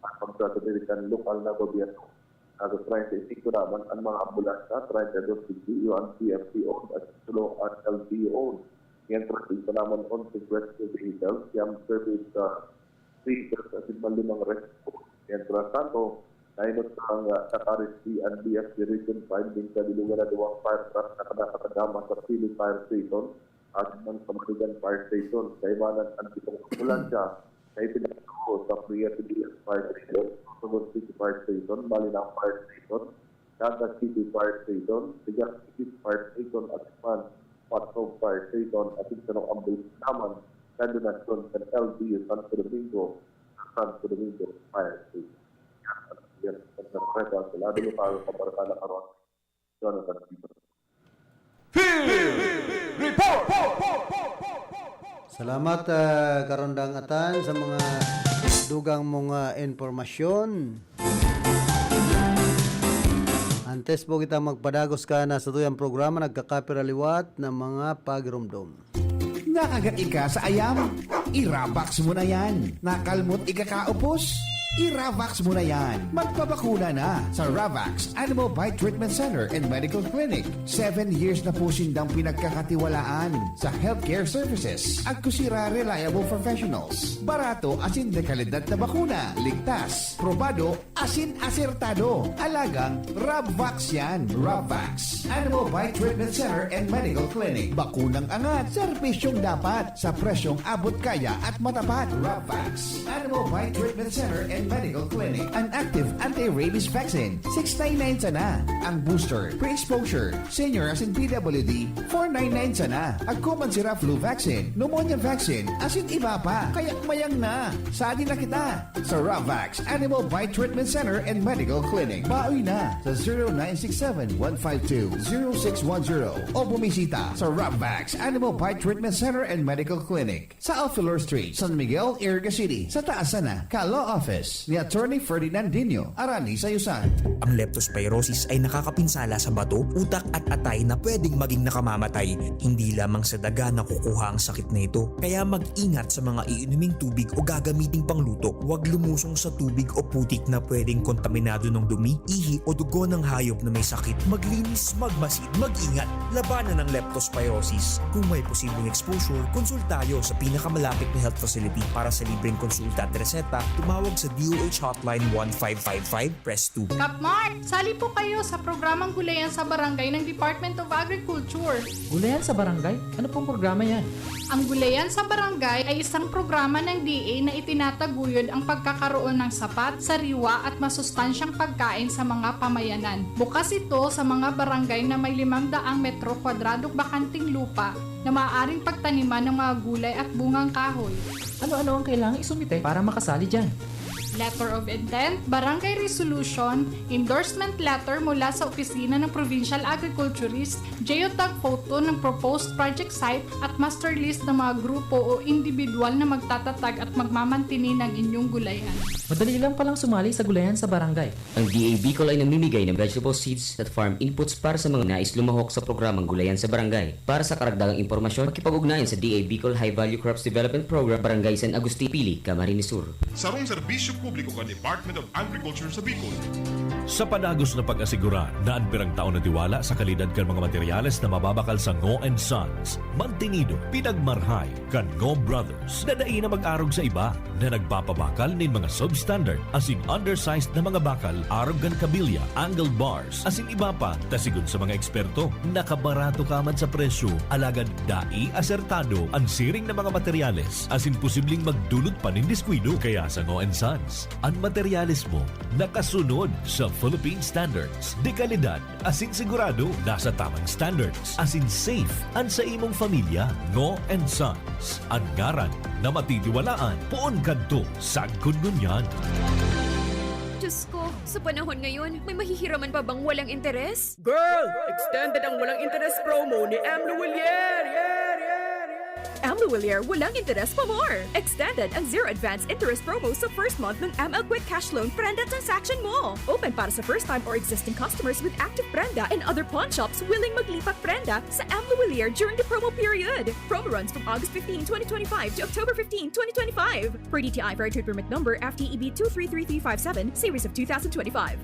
ang pagsasabi kan lokal na gobyerno. Nasa treinta y cinco naman ang mga ambulansya, treinta y dos P G U ang P F C owned at tatlo ang L G U owned. Mientras isa naman onse rescue vehicles, siyam service, ah, vehicles asin man limang rescue. Mientras tanto, nainot ang, ah, nakarescue ang D F C Region five nin kabilongan na duwang fire truck na nakatagama sa Pili Fire Station asin man sa Manigan Fire Station. Kaibanan ang pitong ambulansya na ipinagtao sa Priya City Fire Station, Sorsogon City Fire Station, Malinao Fire Station, Naga City Fire Station, Legazpi City Fire Station, asin man Patnog Fire Station, asin sarong ambulansya naman na donasyon kan L G U Santo Domingo, Santo Domingo Fire Station. Yan ang, yan ang nagprepa sa lado lokal sa Barkada Karon. Jonathan Peter. Field Report! Salamat, ah, Karondang Atan, sa mga dugang mong, ah, impormasyon. Antes po kita magpadagos ka na sa tuyang programa, nagkakapira liwat ng mga pagiromdom. Nakagat ika sa ayam? I-Ravax mo na yan. Nakalmot ika kaupos? I-Ravax mo na yan. Magpabakuna na sa Ravax Animal Bite Treatment Center and Medical Clinic. Seven years na po sindang pinagkakatiwalaan sa healthcare services. Agko sira reliable professionals. Barato asin de kalidad na bakuna. Ligtas, probado, asin asertado. Alagang Rabvax yan. Rabvax Animal Bite Treatment Center and Medical Clinic. Bakunang angat, serbisyong dapat, sa presyong abot kaya at matapat. Rabvax Animal Bite Treatment Center and Medical Clinic. An active anti-rabies vaccine, six nine nine sana. Ang booster, pre-exposure, senior asin P W D, four nine nine sana. Agko man sira flu vaccine, pneumonia vaccine, asin iba pa. Kaya mayang na. Sadi na kita sa Ravax Animal Bite Treatment Center and Medical Clinic. Baoy na sa zero nine six seven one five two zero six one zero o bumisita sa Ravax Animal Bite Treatment Center and Medical Clinic sa Alfilor Street, San Miguel, Iriga City, sa taas sana ka law office ni Attorney Ferdinandinho Arani Sayusan. Ang leptospirosis ay nakakapinsala sa bato, utak at atay na pwedeng maging nakamamatay. Hindi lamang sa daga nakukuha ang sakit na ito. Kaya mag-ingat sa mga iinuming tubig o gagamiting pangluto. Huwag lumusong sa tubig o putik na pwedeng kontaminado ng dumi, ihi o dugo ng hayop na may sakit. Maglinis, magmasid, mag-ingat. Labanan ang leptospirosis. Kung may posibleng exposure, konsulta tayo sa pinakamalapit na health facility. Para sa libreng konsulta at reseta, tumawag sa D O H Hotline one five five five, press two. Kapmar, sali po kayo sa programang Gulayan sa Barangay ng Department of Agriculture. Gulayan sa Barangay? Ano pong programa yan? Ang Gulayan sa Barangay ay isang programa ng D A na itinataguyod ang pagkakaroon ng sapat, sariwa at masustansyang pagkain sa mga pamayanan. Bukas ito sa mga barangay na may limang daang metro kwadradong bakanting lupa na maaaring pagtaniman ng mga gulay at bungang kahoy. Ano-ano ang kailangang isumite para makasali dyan? Letter of intent, barangay resolution, endorsement letter mula sa opisina ng provincial agriculturist, geotag photo ng proposed project site at master list ng mga grupo o individual na magtatatag at magmamantini ng inyong gulayan. Madali lang palang sumali sa gulayan sa barangay. Ang D A Bicol ay namimigay ng vegetable seeds at farm inputs para sa mga nais lumahok sa programang Gulayan sa Barangay. Para sa karagdagang impormasyon, makipag-ugnayan sa D A Bicol High Value Crops Development Program, Barangay San Agustin, Pili, Camarines Sur. Sarong serbisyo publiko kan Department of Agriculture sa Bicol. Sa padagos na pag-asigurar na an pirang taon na tiwala sa kalidad kan mga materyales na mababakal sa Ngo and Sons, mantinido, pinagmarhay kan Ngo Brothers na dai na mag-arog sa iba na nagpapabakal nin mga substandard asin undersized na mga bakal arog kan kabilya, angle bars, asin iba pa, ta sigon sa mga eksperto, nakabarato ka man sa presyo, alagad dai asertado an siring na mga materyales asin posibleng magdulot pa nin diskuido. Kaya sa Ngo and Sons, an materyales mo nakasunod sa Philippine Standards de Calidad asin sigurado nasa tamang standards asin safe an sa imong pamilya. Ngo and Sons, an ngaran na matitiwalaan poon kadto sagkod ngunyan. Diyos ko, sa panahon ngayon, may mahihiraman pa bang walang interes? Girl! Extended ang walang interes promo ni M. Luwilier! M. Luwilier, walang interes pa more! Extended ang zero advance interest promo sa first month ng M L Quick Cash Loan Prenda transaction mo! Open para sa first-time or existing customers with active Prenda and other pawn shops willing maglipat Prenda sa M. Luwilier during the promo period. Promo runs from August fifteen, twenty twenty-five to October fifteen, twenty twenty-five. Per D T I Fair Trade Permit Number F T E B two three three three five seven, Series of two thousand twenty-five.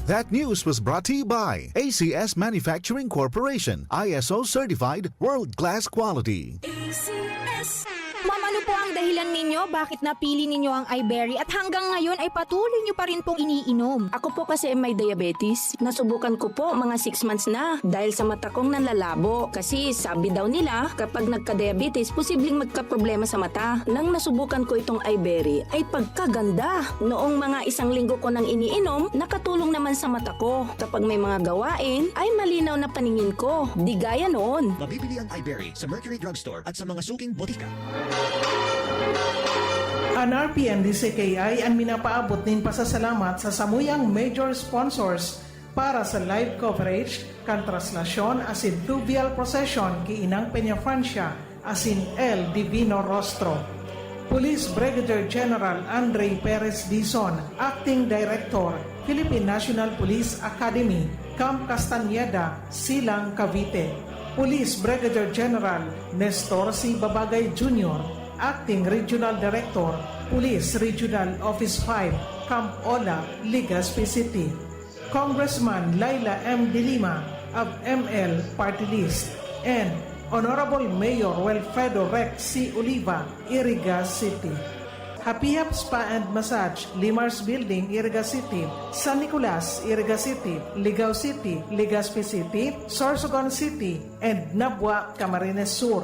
That news was brought to you by A C S Manufacturing Corporation, I S O certified, world-class quality. A C S. Ma'am, ano po ang dahilan ninyo? Bakit napili ninyo ang iBerry at hanggang ngayon ay patuloy nyo pa rin pong iniinom? Ako po kasi ay may diabetes. Nasubukan ko po mga six months na dahil sa mata kong nanlalabo. Kasi sabi daw nila, kapag nagka-diabetes, posibleng magkaproblema sa mata. Nang nasubukan ko itong iBerry, ay pagkaganda! Noong mga isang linggo ko nang iniinom, nakatulong naman sa mata ko. Kapag may mga gawain, ay malinaw na paningin ko. Di gaya noon. Mabibili ang iBerry sa Mercury Drugstore at sa mga suking botika. An R P N D C K I an minapaabot nin pasasalamat sa samuyang major sponsors para sa live coverage kan traslasyon asin fluvial procession ki Inang Peña Francia asin El Divino Rostro. Police Brigadier General Andre Perez Dizon, Acting Director, Philippine National Police Academy, Camp Castañeda, Silang, Cavite. Police Brigadier General Nestor C. Babagay Junior, Acting Regional Director, Police Regional Office five, Camp Ola, Legazpi City. Congressman Leila M. De Lima of M L Party List, and Honorable Mayor Wilfredo Rex C. Oliva, Iriga City. Happy Hap Spa and Massage, Limar's Building, Iriga City, San Nicolas, Iriga City, Ligao City, Legazpi City, Sorsogon City, and Nabua, Camarines Sur.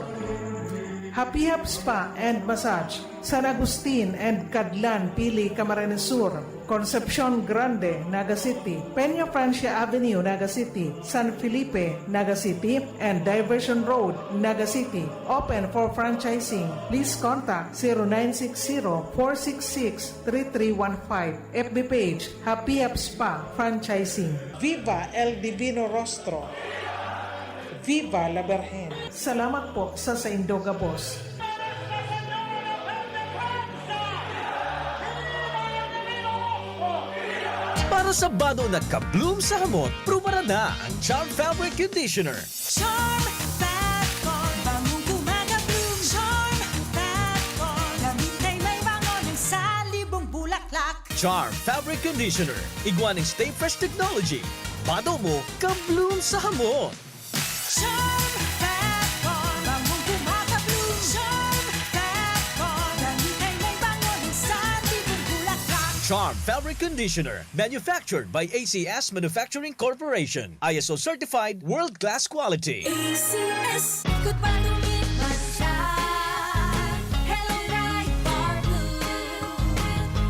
Happy Hap Spa and Massage, San Agustin and Cadlan, Pili, Camarines Sur, Concepcion Grande, Naga City, Peña Francia Avenue, Naga City, San Felipe, Naga City, and Diversion Road, Naga City. Open for franchising. Please contact zero nine six zero, four six six, three three one five. F B page, Happy Hap Spa Franchising. Viva El Divino Rostro! Viva la Virgen! Salamat po sa saindo gabos. Para sa bado na ka-bloom sa hamot, prubaran na ang Charm Fabric Conditioner. Charm Fat Con, bangong gumagabloom. Charm Fat Con, gamit kay may bango ng salibong bulaklak. Charm Fabric Conditioner, igwa ning Stay Fresh Technology. Bado mo, ka-bloom sa hamot. Charm Fat Con, bangong gumagabloom. Charm Fat Con, gamit kay may bango ng salibong bulaklak. Charm Fabric Conditioner, manufactured by A C S Manufacturing Corporation. I S O certified, world-class quality. A C S, ikot pa, dumit man siya. Hello, Bright Bar Blue.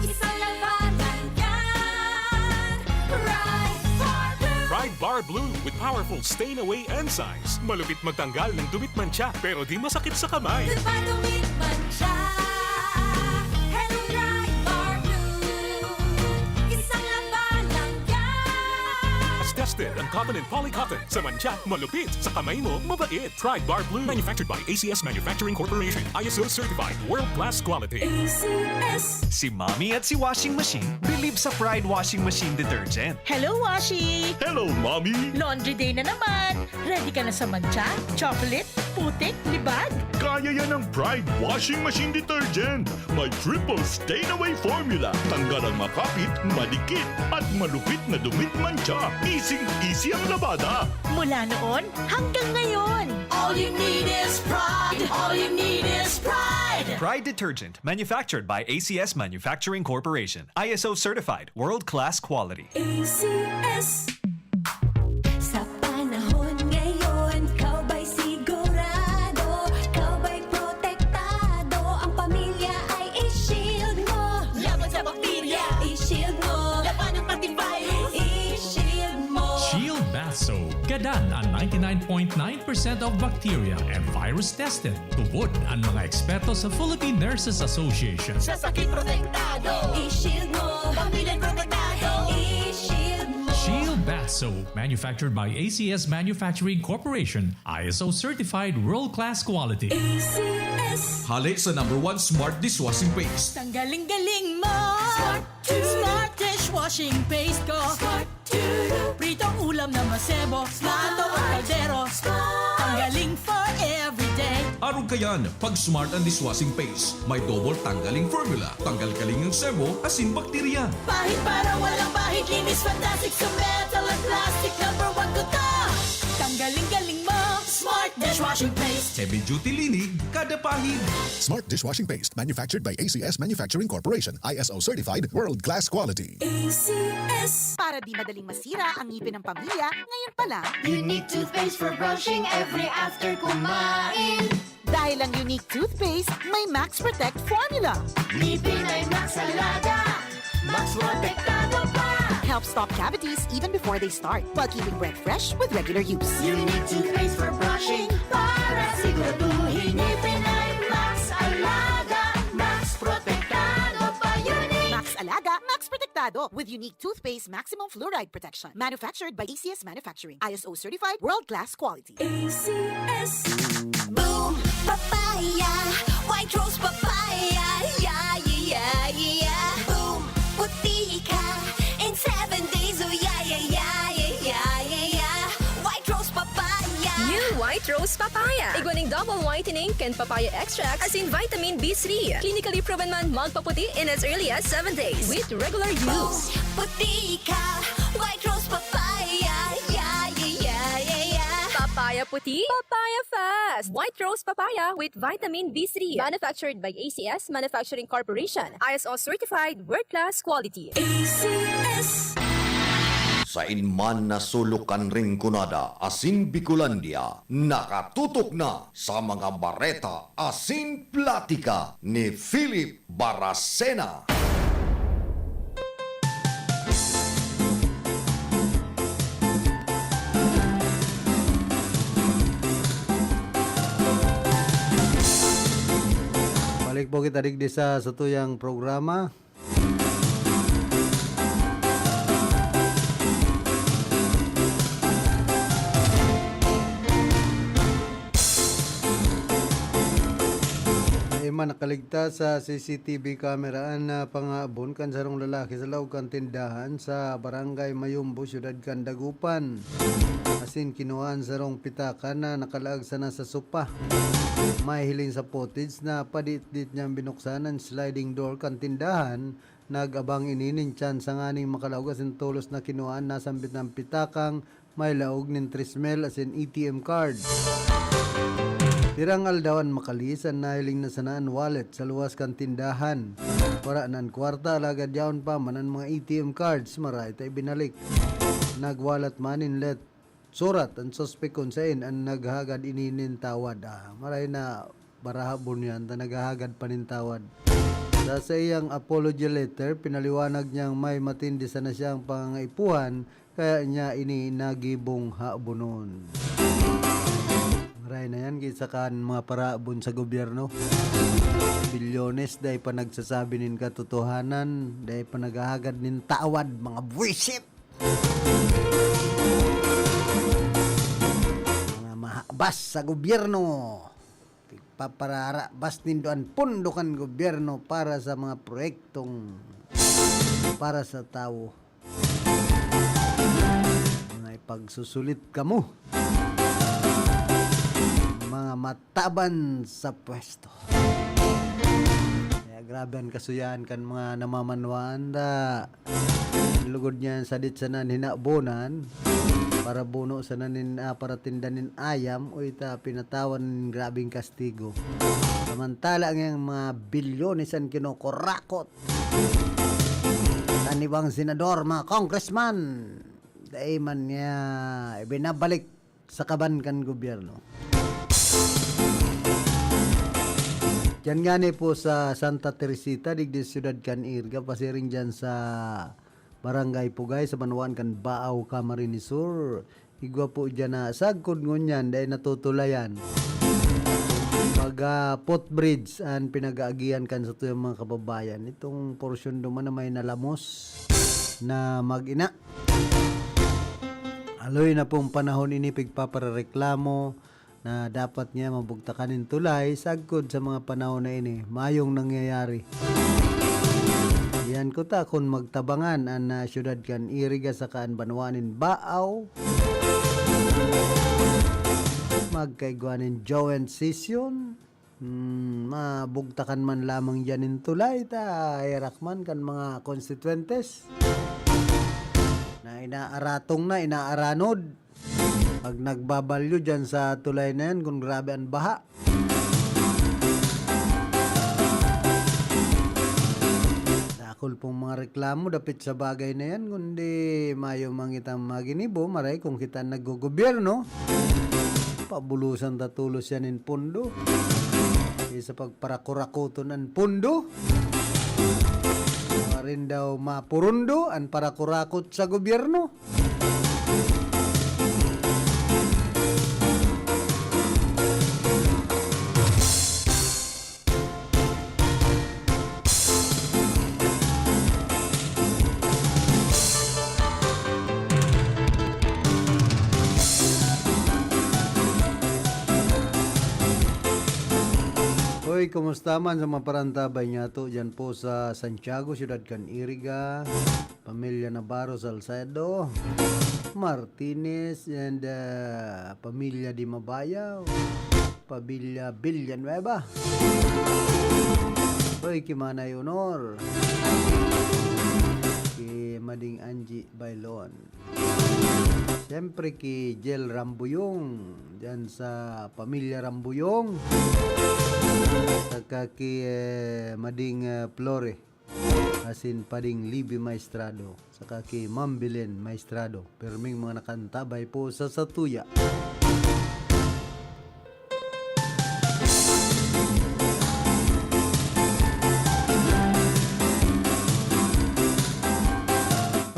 Isang labanan yan. Bright Bar Blue. Pride Bar Blue with powerful stain away enzymes. Malupit magtanggal ng dumit mantsa pero di masakit sa kamay. Ikot pa, dumit man siya. Hello, Bright Bar Blue. Isang labanan yan. Tested ang cotton and polycotton. Sa mantsa, malupit. Sa kamay mo, mabait. Pride Bar Blue. Manufactured by A C S Manufacturing Corporation. I S O certified. World class quality. A C S. Si Mommy at si Washing Machine believe sa Pride Washing Machine Detergent. Hello, Washi! Hello, Mommy! Laundry day na naman! Ready ka na sa mantsa, chocolate, putik, libag? Kaya yan ang Pride Washing Machine Detergent. May triple stain away formula. Tanggal ang makapit, madikit, at malupit na dumit mantsa. Easy-easy ang labada. Mula noon hanggang ngayon! All you need is pride. All you need is pride. Pride Detergent, manufactured by A C S Manufacturing Corporation. I S O certified, world-class quality. A C S. Sa panahon ngayon, ikaw ba'y sigurado? Ikaw ba'y protektado? Ang pamilya ay i-shield mo. Laban sa bakterya, i-shield mo. Labanan pati virus, i-shield mo. Shield Bath Soap. Gadan ang ninety-nine point nine percent of bacteria and virus tested. Tubod ang mga eksperto sa Philippine Nurses Association. Sa sakit protektado, i-shield mo. Pamilya protektado, i-shield mo. Shield Bath Soap, manufactured by A C S Manufacturing Corporation, I S O certified world-class quality. A C S. Hali sa number one smart dishwashing paste. Tanggaling-galing mo! Smart to. Smart dishwashing paste ko! Smart to. Pritong ulam na masebo, plato o kaldero. Tanggaling for everyday. Arog kayan, pag smart ang dishwashing paste. May double tanggaling formula. Tanggal kaling ang sebo, asin bakterya. Pahid para walang bahid, linis fantastic sa metal at plastic. Number one ko to. Tanggaling-galing mo. Smart dishwashing paste. Heavy duty linig, kada pahid. Smart dishwashing paste manufactured by A C S Manufacturing Corporation, I S O certified, world class quality. A C S. Para di madaling masira ang ngipin ng pamilya, ngayon pa lang. Unique toothpaste for brushing every after kumain. Dahil ang Unique Toothpaste may Max Protect Formula. Ngipin ay Max Alaga, Max Protektado pa. Helps stop cavities even before they start, while keeping breath fresh with regular use. Unique toothpaste for brushing para siguraduhin ngipin ay Max Alaga, Max Protektado pa. Unique. Max Alaga, Max Protektado with Unique Toothpaste Maximum Fluoride Protection. Manufactured by A C S Manufacturing. I S O certified, world-class quality. A C S. Boom! Papaya! White Rose Papaya! Yeah, yeah, yeah, yeah! Boom! Puti ka in seven days! Oh, yeah, yeah, yeah, yeah, yeah, yeah! White Rose Papaya! New White Rose Papaya. Igwa ning double whitening kan papaya extract asin vitamin B three. Clinically proven man magpaputi in as early as seven days with regular use. Puti ka! White Rose Papaya! Yeah, yeah, yeah, yeah, yeah! Papaya puti, papaya fast. White Rose Papaya with vitamin B three. Manufactured by A C S Manufacturing Corporation. I S O certified, world-class quality. A C S. Sain man na sulok kan Rinconada asin Bicolandia, nakatutok na sa mga bareta asin platika ni Philip Baracena. Balik po kita digdi sa satuyang programa. Dai man nakaligtas sa C C T V camera an, ah, pangaabon kan sarong lalaki sa laog kan tindahan sa Barangay Mayumbo, Siyudad kan Dagupan. Asin kinuha an sarong pitaka na nakalaag sana sa sopa. Mahihiling sa footage na paditdit niyang binuksan an sliding door kan tindahan. Nag-abang ini nin tsansa nganing makalaog asin tolos na kinuha an nasambit na pitakang may laog nin tres mil asin A T M card. Pirang aldaw an makalis, an nahiling na sana an wallet sa luwas kan tindahan. Wara na an kwarta, alagad yaon pa man an mga A T M cards, maray ta ibinalik. Nagwalat man nin let-, surat an suspek kun saen an naghagad ini nin tawad. Ah, maray na barahabon yan ta naghahagad pa nin tawad. Sa saiyang apology letter, pinaliwanag niyang may matindi sana siyang pangangaipuhan, kaya niya ini nagibong habonon. Maray na yan, kaysa kan mga parahabon sa gobyerno. Bilyones, dai pa nagsasabi nin katotohanan, dai pa naghahagad nin tawad, mga buwisit! Mga mahabas sa gobyerno. Pagpapararabas nindo an pondo kan gobyerno para sa mga proyektong para sa tawo. Mga ipagsusulit kamo. Mga mataban sa pwesto. Kaya grabe an kasuyaan kan mga namamanwaan da. Lugod niya sadit sana nin hinabonan, parabuno sana nin, ah, paratinda nin ayam, uy, ta pinatawan nin grabeng kastigo. Samantala, ngayang mga bilyones an kinukurakot kan ibang senador, mga congressman, dai man niya ibinabalik sa kaban kan gobyerno. Diyan ngani po sa Santa Teresita, digdi sa siyudad kan Iriga, pasiring diyan sa Barangay Pugay, sa banwaan kan Baao, Camarines Sur. Igwa po diyan na sagkod ngunyan, dai natutulayan. Pag, ah, footbridge an pinag-aagihan kan satuyang mga kababayan. Itong porsyon duman na may nalamos na mag-ina. Aloy na pong panahon ini pigpaparareklamo na dapat niya mabugtakan nin tulay sagkod sa mga panahon na ini. Mayong nangyayari. Diyan ko ta kun magtabangan an, ah, siyudad kan Iriga saka an banwa nin Baao. Magkaigwa nin joint session. Hmm, mabugtakan man lamang diyan nin tulay ta herak man kan mga konstituyentes na inaaratong na, inaaranod. Pag nagbabalyo diyan sa tulay na yan, kun grabe an baha. Dakul pong mga reklamo dapit sa bagay na yan, kundi mayo man kitang maginibo, maray kung kita an naggogobyerno. Pabulosan ta tolos yan nin pondo. Sa pagparakurakoton an pondo. Marin daw mapurundo an parakurakot sa gobyerno. Hoy, kumusta man sa mga parantabay niyato diyan po sa Santiago, siyudad kan Iriga? Pamilya Navarro Salcedo, Martinez, and, ah, Pamilya Di Mabayaw, Pamilya Villanueva. Hoy, ki Manay Honor, ki Mading Angie Bailon. Siyempre, ki Jel Rambuyong, diyan sa Pamilya Rambuyong. Saka ki, eh, Mading, eh, Flore. asin Pading Libby Maestrado, saka ki Ma'am Belen Maestrado. Pirming mga nakaantabay po sa satuya.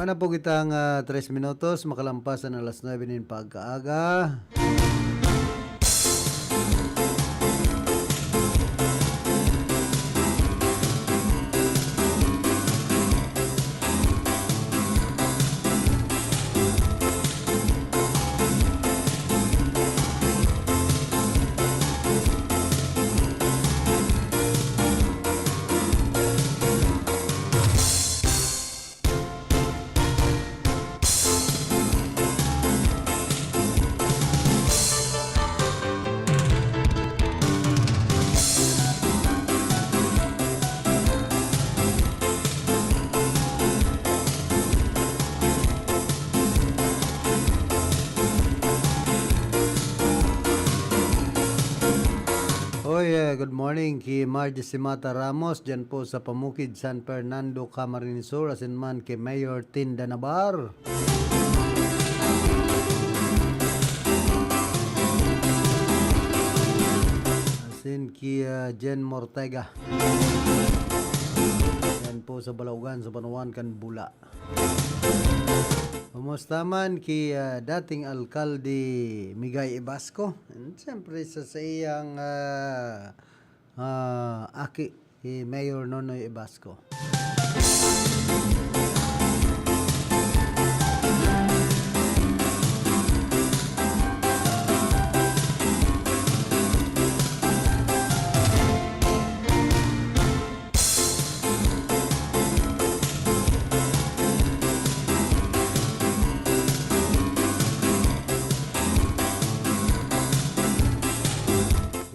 Mana po kitang, ah, tres minutos, makalampas an alas nuebe nin pagkaaga. Oy, eh, good morning ki Margie Simata Ramos, dyan po sa Pamukid, San Fernando, Camarines Sur, asin man ki Mayor Tinda Nabar. Asin ki, ah, Jen Mortega. Yan po sa Balaugan, sa Banwaan kan Bula. Kumusta man ki, ah, dating alkalde Migay Ibasco? And siyempre sa, sa iyang, ah, ah, aki, si Mayor Nonoy Ibasco.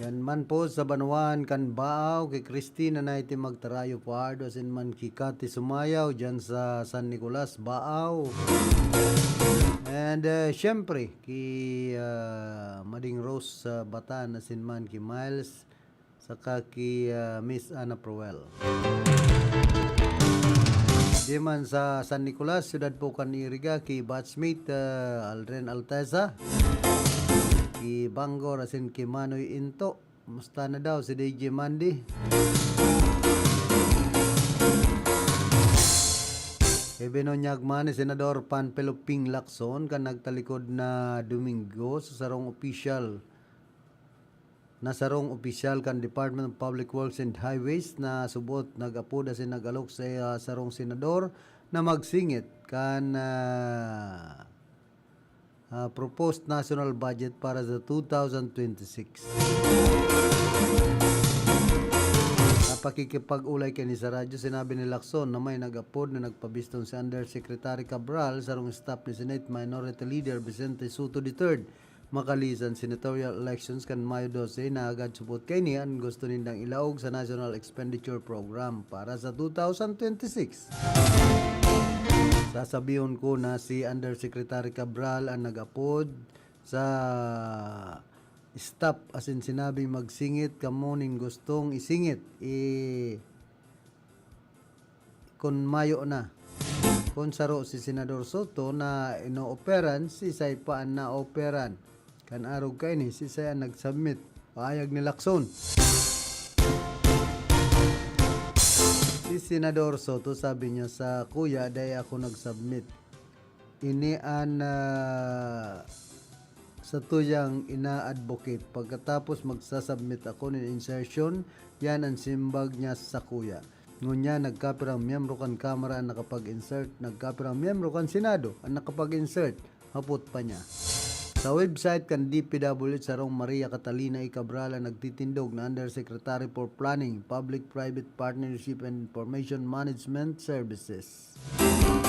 Yan man po sa banwaan kan Baaw, ki Christina Naiti Magtarayo Pardo, asin man ki Cathy Sumayaw, dyan sa San Nicolas, Baaw. And, uh, syempre, ki, uh, Mading Rose, uh, Batan, asin man ki Miles, saka ki, ah, Miss Anna Proel. Di man sa San Nicolas, siyudad po kan Iriga, ki batchmate, ah, Aldrin Alteza, ki Bangor, asin ki Manoy Into. Musta na daw si D J Mandy? Ibinonyag man ni Senador Panfilo Ping Lacson kan nagtalikod na Domingo sa sarong opisyal na sarong opisyal kan Department of Public Works and Highways na subot nag-apod asin nag-alok sa, ah, sarong senador na magsingit kan, ah, ah, proposed national budget para sa two thousand twenty-six. Sa pakikipag-olay kaini sa radyo, sinabi ni Lacson na may nag-apod na nagpabiston si Undersecretary Cabral, sarong staff ni Senate Minority Leader Vicente Sotto the third. Makalisan senatorial elections kan Mayo dose, na agad subot kaini an gusto nindang ilaog sa National Expenditure Program para sa two thousand twenty-six. Sasabihon ko na si Undersecretary Cabral an nag-apod sa staff asin sinabing magsingit kamo nin gustong isingit, i-, kun mayo na. Kun saro si Senador Sotto na inooperan, sisay pa an naoperan? Kan arog kaini, sisay an nag-submit? Pahayag ni Lacson. Si Senador Sotto, sabi niya, "Sa kuya, dai ako nag-submit. Ini an, ah, satuyang ina-advocate. Pagkatapos magsasubmit ako nin insertion, yan an simbag niya sa kuya." Ngunyan, nagkapirang miyembro kan Kamara an nakapag-insert, nagkapirang miyembro kan Senado an nakapag-insert, hapot pa niya. Sa website kan D P W H, sarong Maria Catalina E. Cabral an nagtitindog na Undersecretary for Planning, Public-Private Partnership and Information Management Services.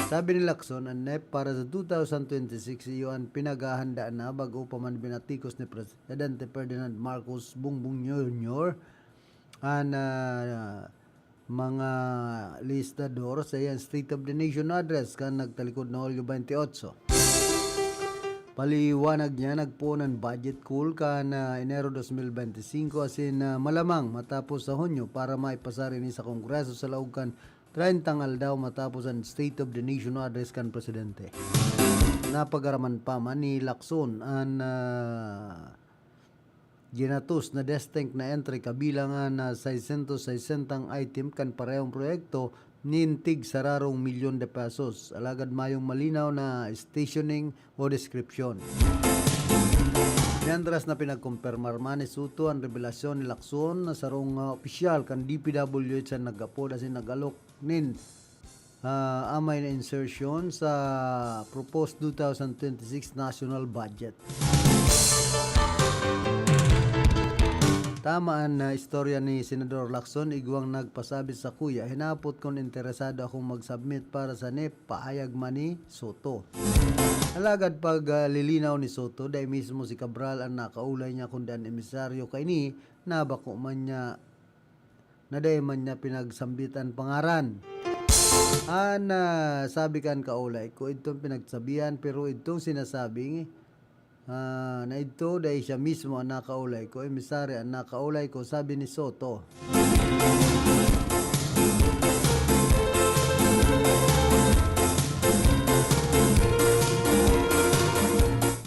Sabi ni Lacson, an NEP para sa two thousand twenty-six iyo an pinaghahandaan na, bag-o pa man binatikos ni Presidente Ferdinand Marcos Bongbong Junior an, ah, mga listador sa iyang State of the Nation Address kan nagtalikod na Hulyo twenty-eight. Paliwanag niya, nagpoon an budget call kan, ah, Enero dos mil benti singko, asin, ah, malamang matapos sa Hunyo para maipasar ini sa Kongreso sa laog kan Trentang aldaw matapos an State of the Nation Address kan Presidente, napagaraman pa man ni Lacson an, ah, ginatos na distinct na entry kabilang an, ah, saisentos saisentang item kan parehong proyekto nin tig sararong milyon de pesos. Alagad mayong malinaw na stationing o deskripsyon. Mientras na pinagkumpirmar man ni Soto an rebelasyon ni Lacson na sarong, ah, opisyal kan D P W H an nag-apod asin nag-alok nin, ah, amay na insertion sa proposed two thousand twenty-six national budget. Tama an, ah, istorya ni Senador Lacson, igwang nagpasabi sakuya, hinapot kun interesado akong mag-submit para sa NEP, pahayag man ni Soto. Alagad pag, ah, lilinaw ni Soto, dai mismo si Cabral an nakaulay niya kundi an emisaryo kaini na bako man niya, na dai man niya pinagsambit an pangaran. An, ah, sabi kan kaulay ko, idtong pinagsabihan, pero idtong sinasabing, ah, na idto, dai siya mismo an nakaulay ko, emisaryo an nakaulay ko, sabi ni Soto.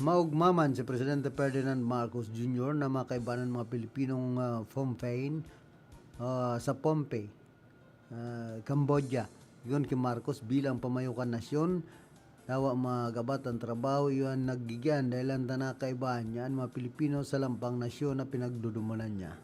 Maogma man si Presidente Ferdinand Marcos Junior na makaibanan mga Pilipinong, ah, Phnom Penh, ah, sa Pohnpei, ah, Cambodia. Sigon ki Marcos, bilang pamayo kan nasyon, dawa magabat an trabaho, iyo an naggigian, dahelan ta nakaibahan niya an mga Pilipino sa lampang nasyon na pinagdudumanan niya.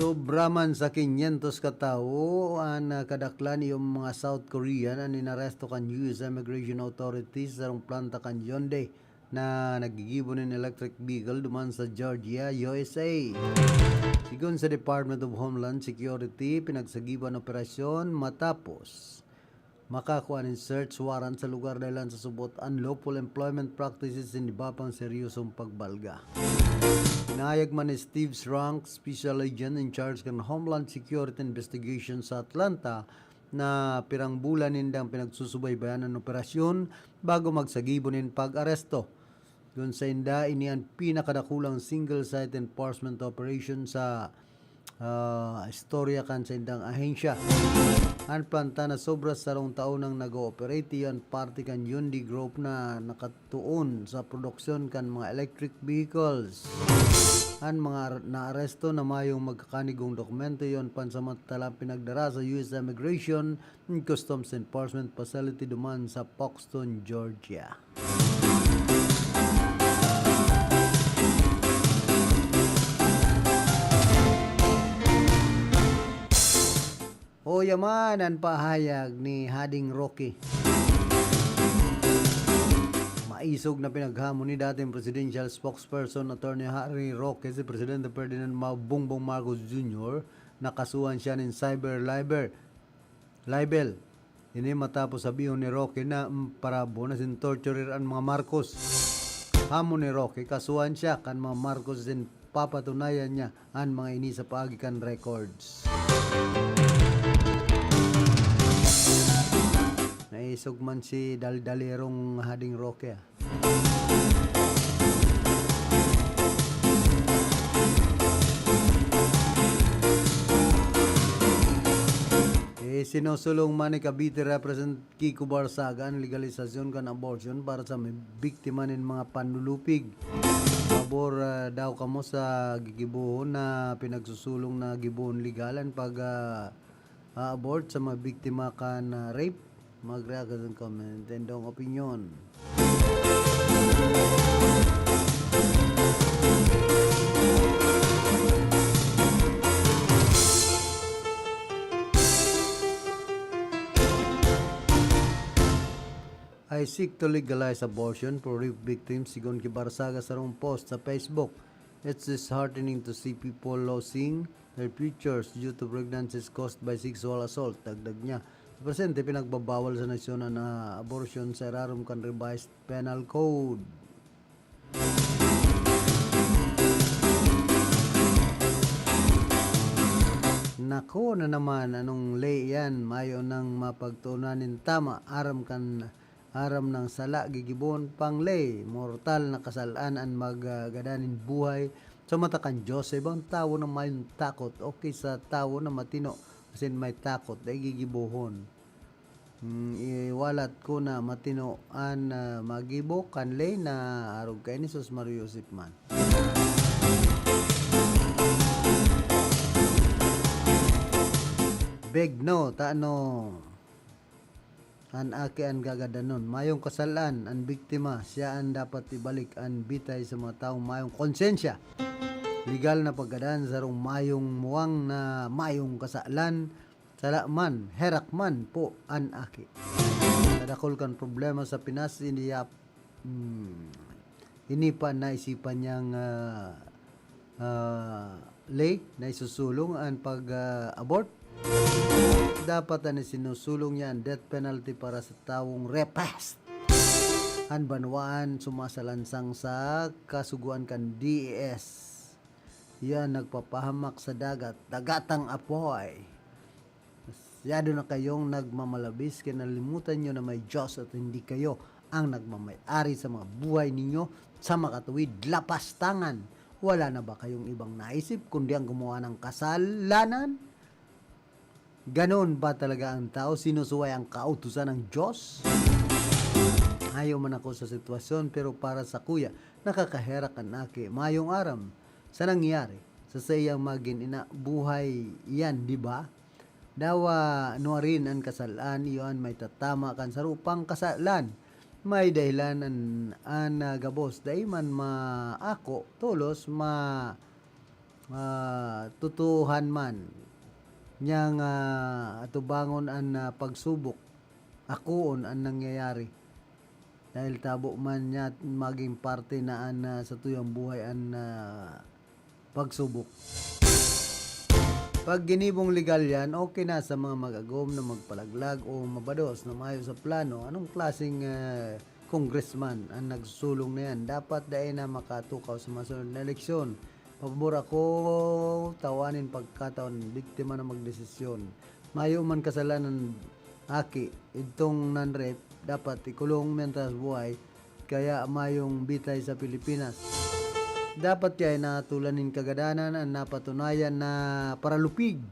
Sobra man sa kinyentos ka tawo an, ah, kadaklan iyo mga South Korean an inaresto kan U S immigration authorities sa sarong planta kan Hyundai na naggigibo nin electric vehicle duman sa Georgia, U S A. Sigon sa Department of Homeland Security, pinagsagibo an operasyon matapos makakua nin search warrant sa lugar dahelan sa subot unlawful employment practices nin iba pang seryosong pagbalga. Pinahayag man ni Steve Srank, special agent in charge kan Homeland Security Investigation sa Atlanta, na pirang bulan nindang pinagsusubaybayan an operasyon bago magsagibo nin pag-aresto. Kun sainda, ini an pinakadakulang single-site enforcement operation sa, ah, istorya kan saindang ahensya. An planta na sobra sa sarong taon nang nag-ooperate, iyo an parte kan Hyundai Group na nakatuon sa produksyon kan mga electric vehicles. An mga ar-, naaresto na mayong magkakanigong dokumento, iyo an pansamantalang pinagdara sa U S Immigration and Customs Enforcement Facility duman sa Foxton, Georgia. Uya man an pahayag ni Hading Roque. Maisog na pinaghamon ni dating presidential spokesperson Attorney Harry Roque si Presidente Ferdinand Ma-, Bongbong Marcos Junior na kasuhan siya nin cyber libel. Libel. Ini matapos sabihon ni Roque na, mm, parabo na sin torturer an mga Marcos. Hamon ni Roque, kasuhan siya kan mga Marcos asin papatunayan niya an mga ini sa paagi kan records. Naisog man si daldalerong Hading Roque, ah. Eh, sinusulong man ni Cavite Represent-, Kiko Barsaga an legalisasyon kan abortion para sa mga biktima nin mga panlulupig. Pabor, ah, daw kamo sa gigibohon na pinagsusulong na gibohon legal an pag, ah, a-abort sa mga biktima kan, ah, rape? Mag-react ka sa comment and ang opinion. I seek to legalize abortion for rape victims, sigon ki Barsaga sa sarong post sa Facebook. It's disheartening to see people losing their futures due to pregnancies caused by sexual assault, dagdag niya. Sa presente, pinagbabawal sa nasyon an, ah, abortion sa irarom kan Revised Penal Code. Nako na naman, anong lay iyan? Mayo nang mapagtuunan nin tama, aram kan, aram nang sala, gigibon pang lay. Mortal na kasalan an maggadan nin buhay sa mata kan Dios. Sa ibang tawo na mayong takot, okay sa tawo na matino, asin may takot, dai gigibohon. Hmm, iwalat ko na matino an, ah, magibo kan lay na arog kaini, sus, Mario Yosef man. Big no, tano an aki an gagadanon. Mayong kasalan an biktima, siya an dapat ibalik an bitay sa mga taong mayong konsensya. Legal na paggadan sa sarong mayong muwang na mayong kasalan, sala man, herak man po an aki. Sa dakul kan problema sa Pinas, ini yap-, hmm, ini pa naisipan niyang, ah, ah, lay na isusulong an pag, ah, abort. Dapat an isinusulong niya an death penalty para sa tawong rapist. An banwaan sumasalansang sa kasugoan kan D E S. Yan nagpapahamak sa dagat, dagatang apoy. Masyado na kayong nagmamalabis, kinalimutan nyo na may Diyos at hindi kayo ang nagmamay-ari sa mga buhay ninyo sa makatuwid, lapastangan. Wala na ba kayong ibang naisip kundi ang gumawa ng kasalanan? Ganon ba talaga ang tao? Sinusuway ang kautusan ng Diyos? Ayaw man ako sa sitwasyon, pero para sa kuya, nakakaherak an aki. Mayong aram sa nangyari sa saiyang magin ina, buhay yan, di ba? Dawa nuarin an kasalan, iyo an may tatama kan sarupang kasalan. May dahilan an, an, ah, gabos, dai man maako, tolos, ma-, ah, tutuhan man. Niyang, ah, atubangon an, ah, pagsubok, akoon an nangyayari. Dahil tabo man niya maging parte na an, ah, satuyang buhay an, ah, pagsubok. Pag ginibong legal yan, okay na sa mga mag-agom na magpalaglag o mabados na mayo sa plano. Anong klaseng, ah, congressman ang nagsusulong na yan? Dapat dai na makatukaw sa masunod na eleksyon. Pabor ako, tawanin pagkataon, biktima na magdesisyon. Mayo man kasalanan aki, idtong nan-rape, dapat ikulong mientras buhay, kaya mayong bitay sa Pilipinas. Dapat kaya natolan nin kagadanan an napatunayan na paralupig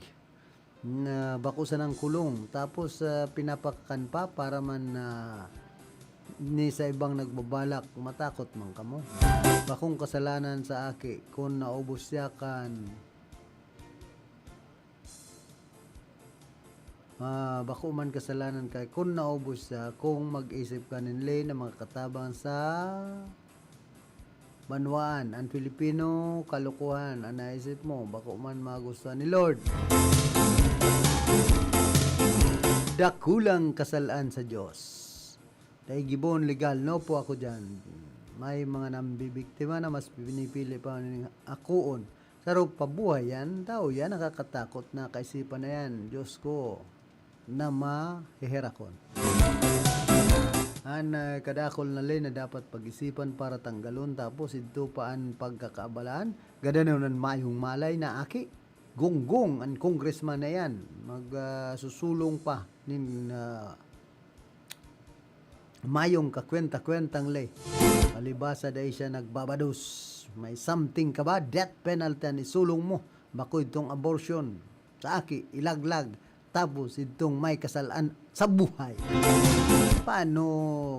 na bako sanang kulong, tapos, ah, pinapakakan pa para man, ah, ni sa ibang nagbabalak, matakot man kamo. Bakong kasalanan sa aki kun naubos siya kan Ah, bako man kasalanan kay kun naubos siya, kung mag-isip ka nin lay na makakatabang sa banwaan, an Filipino, kalokohan an naisip mo, bako man magustuhan ni Lord. Dakulang kasalaan sa Diyos. Dai gibon legal, no po ako diyan. May mga nambibiktima na mas pinipili pa ning akoon. Sa rog pabuhay yan, tao yan, nakakatakot na kaisipan na yan. Diyos ko, na maheherakon. An, ah, kadakul na ley na dapat pag-isipan para tanggalon, tapos idto pa an pagkakaabalaan, gadanon an mayong malay na aki. Gunggong an congressman na yan. Mag, ah, susulong pa nin, ah, mayong kakwenta-kwentang ley. Palibasa dai siya nagbabados. May something ka ba? Death penalty an isulong mo. Bako idtong abortion. Sa aki, ilaglag. Tapos idtong may kasalaan sa buhay. Paano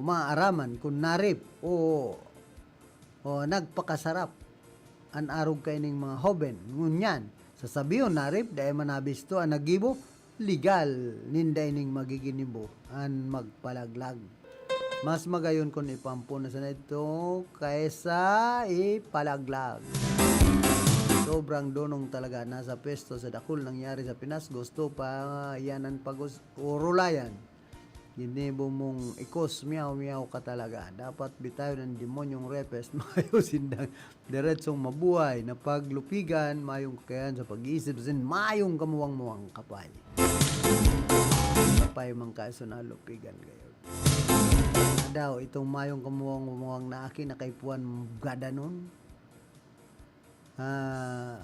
maaraman kung narip o, o nagpakasarap an arog kaining mga hoben? Ngunyan, sasabihon narip, dai man nabisto an naggibo, legal ninda ining magiginibo an magpalaglag. Mas magayon kun ipampon na sana ito kaysa ipalaglag. Sobrang dunong talaga. Nasa pwesto sa dakul nangyari sa Pinas, gusto pa yan an pag-us-, urulayan. Ginibo mong ikos, miyaw-miyaw ka talaga. Dapat bitayon ang demonyong repes, mayo sindang diretsong mabuhay na paglupigan, mayong kakayahan sa pag-iisip, sin mayong kamuwang-muwang kapay. Kapay man kayo sa nalupigan kayo. Daw, itong mayong kamuwang-muwang na aki na kaipuhan gadanon. Ah,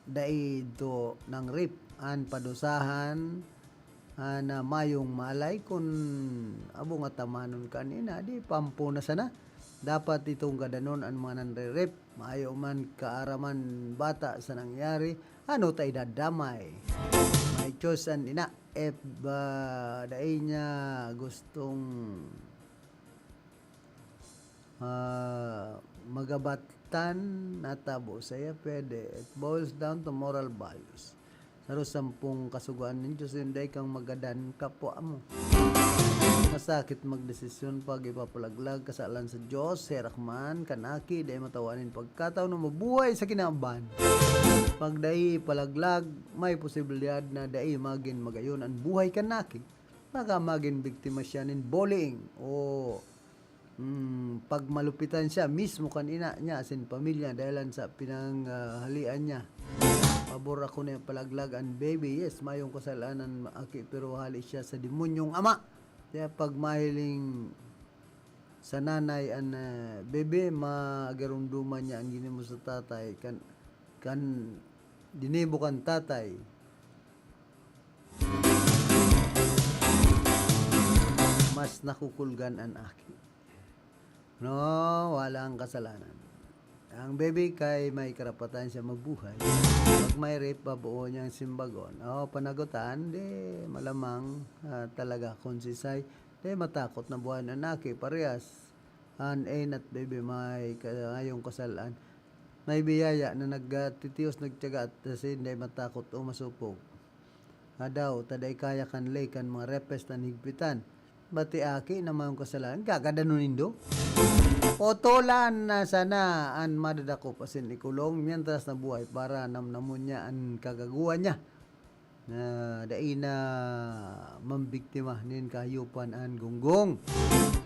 dai idto nang-rape. an padusahan, an, ah, mayong malay kun abong atamanon kan ina, di pampo na sana. Dapat itong gadanon an mga nanre-rape, mayo man kaaraman bata sa nangyari, ano ta idadamay? May choice an ina. If, ah, dai niya gustong, ah, magabatan, natabo saiya, pwede. It boils down to moral values. Saro sampung kasugoan nin Dios, yung dai kang magadan kapwa mo. Masakit magdesisyon pag ipapalaglag kasalan sa Dios, herak man kan aki, dai matawan nin pagkataw na mabuhay sa kinaban. Pag dai ipalaglag, may posibilidad na dai magin magayon an buhay kan aki. Baka magin biktima siya nin bullying o, mm, pagmalupitan siya mismo kan ina niya asin pamilya dahelan sa pinanghalian niya. Pabor ako na ipalaglag an baby. Yes, mayong kasalanan an aki, pero hali siya sa demonyong ama. Kaya pag mahiling sa nanay an, ah, baby, magirumduman niya an ginibo sa tatay kan, kan ginibo kan tatay. Mas nakukulgan an aki. No, wala ang kasalanan. Ang baby kay may karapatan siya mabuhay. Pag may rape, baboo niyang simbagon. O, panagutan, di malamang, ah, talaga konsisay. Di matakot na buhay na naki, parehas. An ina at baby may kayong kasalan. May biyaya na nagtitios, nagtiyaga at asin, di matakot o masupog. Adaw, ta dai kaya kan lay kan mga rapist an higpitan. Bati aki na mayong kasalanan, gagadanon nindo? Potolan na sana an madadakop asin ikulong mientras na buhay para namnamon niya an kagaguhan niya. Na dai na mambiktima nin kahayopan an gunggong.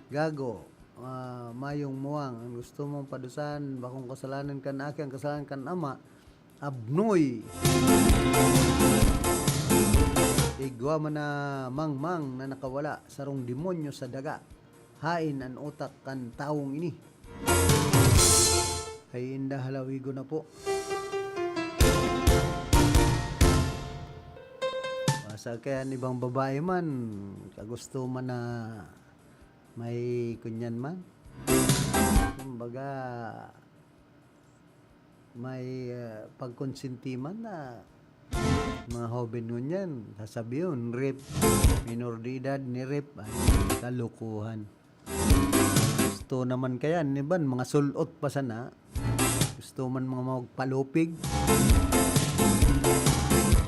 Gago, ah, mayong muwang. An gusto mong padusahan, bakong kasalanan kan aki, ang kasalanan kan ama, abnoy. Igwa man na mangmang na nakawala, sarong demonyo sa daga. Hain an utak kan tawong ini. Ay, inda, halawigon na po. Basta kaya an ibang babae man, kagusto man na may kunyan man. Kumbaga, may, ah, pagkonsentiman na mga hoben ngunyan, sasabiyon, rape, minor de edad, ni-rape, ay, kalokohan. Gusto naman kaya, an iban, mga sul-ot pa sana. Gusto man mga magpalupig.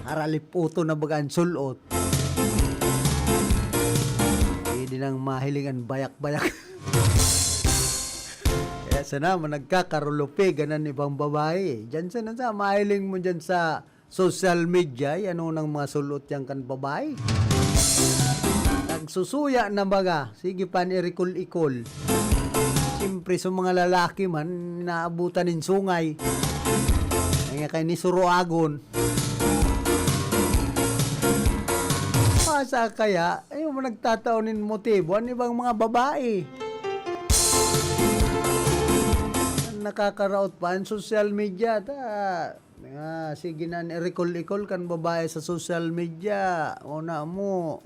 Haraliputo na baga an sul-ot. Pwede nang mahiling an bayak-bayak. Kaya sana, man nagkakarulupig an ibang babae. Diyan sana sa, mahiling mo diyan sa social media, ay ano nang mga sul-ot yan kan babae. Nagsusuya na baga, sige pa an irikol-ikol. Siyempre, sa mga lalaki man, naabutan nin sungay. Kaya kay ni suruagon. Masa kaya, ay, mo nagtatao nin motibo, an ibang mga babae. Nakakaraot pa an social media, ta, ah, sige na, an irikol-ikol kan babae sa social media. Una mo.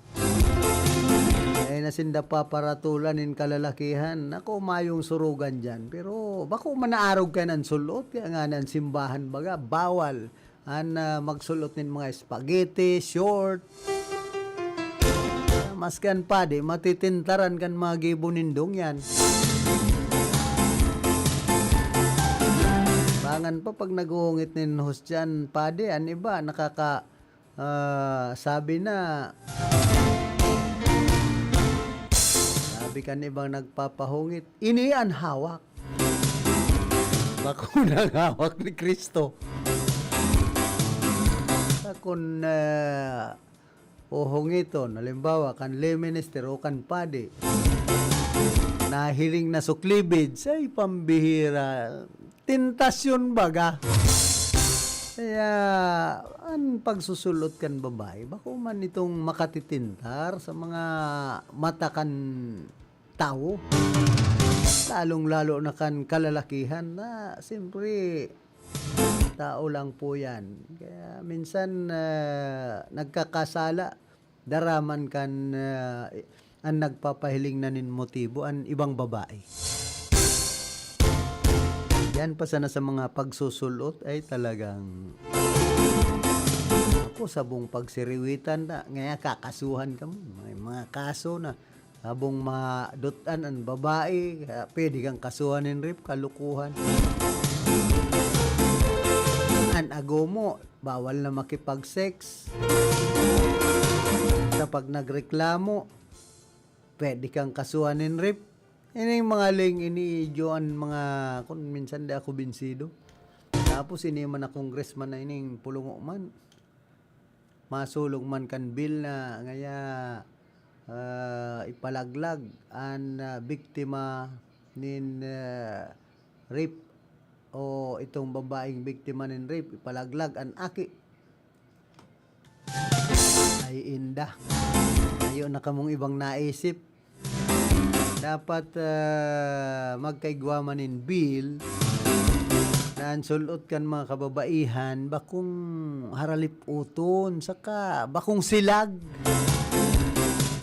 Ay, na sinda paparatulan nin kalalakihan. Ako, mayong surugan diyan. Pero, bako man naarog kaya an sul-ot. Kaya nga, an simbahan, baga, bawal. An, ah, magsul-ot nin mga spaghetti, short. Maski an padi, matitintaran kan mga gibo nindong yan. Bangan pa pag naghuhungit nin hostya an padi, an iba nakaka-, ah, sabi na, sabi kan ibang nagpapahungit, "Ini an hawak." Bako na an hawak ni Cristo. Sa kun, ah, o hongiton, halimbawa, kan lay minister o kan padi, nahiling na suklibid, say pambihira, tentasyon baga. Kaya, an pagsusul-ot kan babae, bako man itong makatitintar sa mga mata kan tawo. Lalong-lalo na kan kalalakihan na, siyempre, Tao lang po yan. Kaya minsan, ah, nagkakasala, daraman kan, ah, an nagpapahiling na nin motibo, an ibang babae. Yan pa sana sa mga pagsusulot ay talagang, ako, sabong pagsiriwitan na, ngaya kakasuhan ka mo. May mga kaso na. Habong madutan an babae, ah, pwede kang kasuhan nin rape, kalukuhan. An agomo, bawal na makipag-sex. Sa pag nagreklamo, pwede kang kasuhan nin rape. Ining mga ling, ini idyo an mga, kun minsan di ako binsido. Tapos ini man na congressman na ining pulungo man. Masulong man kan bill na ngaya, ah, ipalaglag an, ah, biktima nin, ah, rape o itong babaeng biktima nin rape, ipalaglag an aki. Ay, inda. Mayo na kamong ibang naisip. Dapat, ah, magkaigwa man nin bill na an sul-ot kan mga kababaihan bakong haralip-oton, saka bakong silag.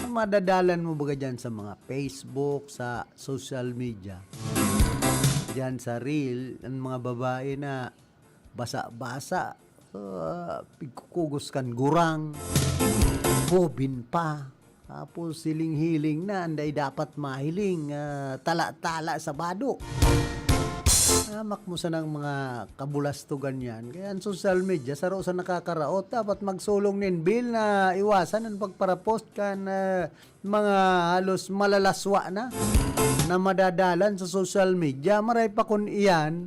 Ang madadalan mo baga dyan sa mga Facebook, sa social media, dyan sa reel, ang mga babae na basa-basa, ah, pigkukugos kan gurang, hobin pa. Tapos hiling-hiling na, anday dapat mahiling, ah, tala-tala sa bado. Hamak mo sanang mga kabulastugan yan. Kaya ang social media, saro sa nakakaraot, dapat magsulong nin bill na iwasan ang pagparapost kan, ah, mga halos malalaswa na, na madadalan sa social media. Maray pa kun iyan,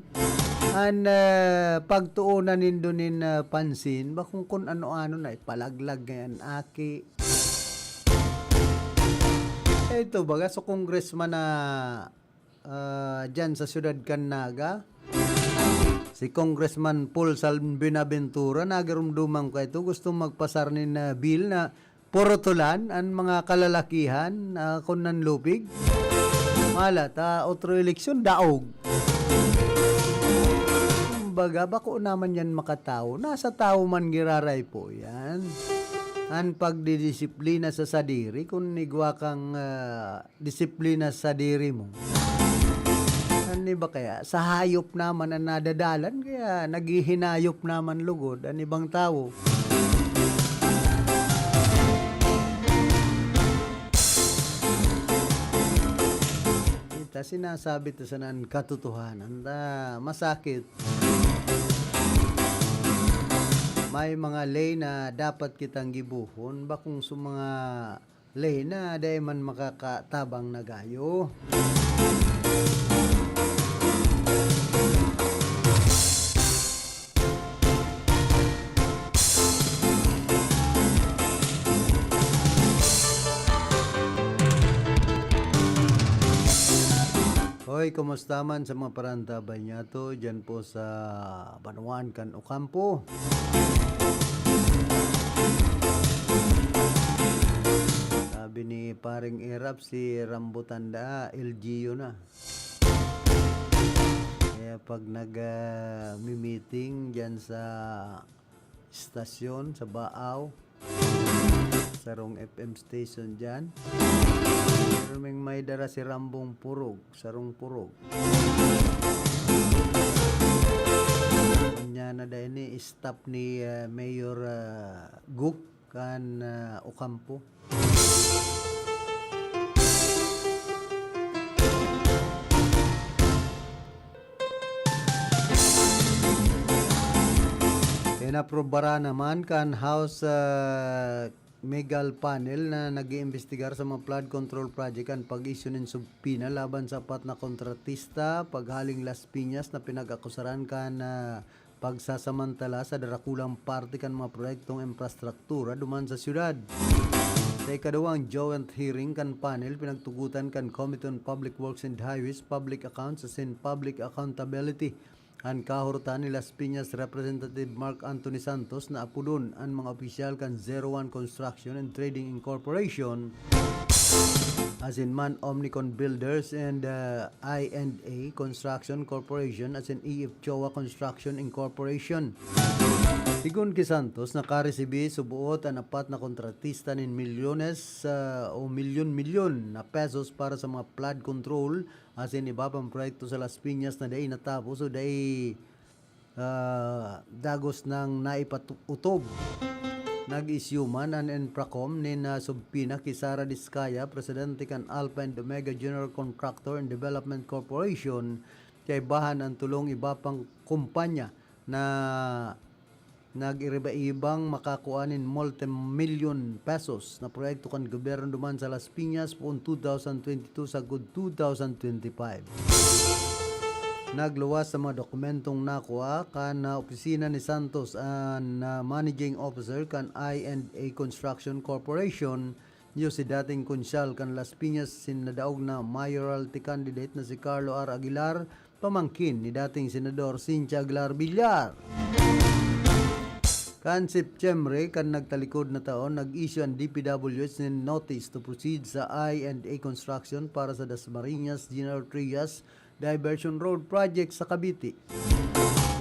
an, ah, pagtuunan nindo nin, ah, pansin, bakong kun ano-ano na ipalaglag ngayon, aki. Ito, baga, so congressman na, ah, dyan sa siyudad kan Naga, si Congressman Paul Sal-, Buenaventura, nagirumduman ko ito, gusto magpasar nin, ah, bill na purotolan an mga kalalakihan, ah, kun nanlupig. Mala ta, otro eleksyon, daog. Kumbaga, bako naman yan makatawo. Nasa tawo man giraray po yan. An pagdidisiplina sa sadiri, kun igwa kang, ah, disiplina sa sadiri mo. An iba kaya, sa hayop naman an nadadalan, kaya naghihinayop naman lugod an ibang tawo. Kita, sinasabi ta sana an katotohanan, ta masakit. May mga ley na dapat kitang gibohon, bakong sa mga ley na dai man makakatabang na gayo. Hoy, kumusta man sa mga parantabay niyato dyan po sa banwaan kan Ocampo? Sabi ni Paring Erap, si Rambutan da, L G U na. Kaya pag nag, ah, mi-meeting dyan sa istasyon, sa Baaw, sarong F M station dyan, pero may, may dara si Rambong Purog, sarong purog. Kanya na dahil ni staff ni, ah, Mayor, ah, Guk kan, ah, Ocampo. Inaprobara naman kan House, ah, Megal Panel na nag-iimbestigar sa mga flood control project an pag-issue nin subpoena laban sa apat na kontratista paghaling Las Piñas na pinag-akusaran kan, ah, pagsasamantala sa darakulang parte kan mga proyektong infrastruktura duman sa siyudad. Sa ikaduwang joint hearing kan panel, pinagtugotan kan Committee on Public Works and Highways, Public Accounts asin Public Accountability an kahorotan ni Las Piñas Representative Mark Anthony Santos na apodon an mga opisyal kan Zero One Construction and Trading Incorporation asin man Omnicon Builders and, ah, I and A Construction Corporation asin E F Choa Construction Incorporation. Sigon ki Santos, nakaresibi suboot an apat na kontratista nin milyones, ah, o milyon-milyon na pesos para sa mga flood control asin iba pang proyekto sa Las Piñas na dai natapos o dai, ah, dagos nang naipatutob. Nag-isyu man an Infracom nin, ah, subpoena ki Sara Discaya, presidente kan Alpha and Omega General Contractor and Development Corporation, kaibahan an tolong iba pang kumpanya na nag-iriba-ibang makakua nin multimilyon pesos na proyekto kan gobyerno duman sa Las Piñas poon two thousand twenty-two sagkod two thousand twenty-five. Nagluwas sa mga dokumentong nakua kan, ah, opisina ni Santos an, ah, managing officer kan I and A Construction Corporation, iyo si dating konsyal kan Las Piñas, sin nadaog na mayoralty candidate na si Carlo R Aguilar, pamangkin ni dating Senador Cynthia Aguilar Villar. Kan Setyembre kan nagtalikod na taon, nag-issue an D P W H nin notice to proceed sa I and A construction para sa Dasmariñas General Trias Diversion Road Project sa Cavite.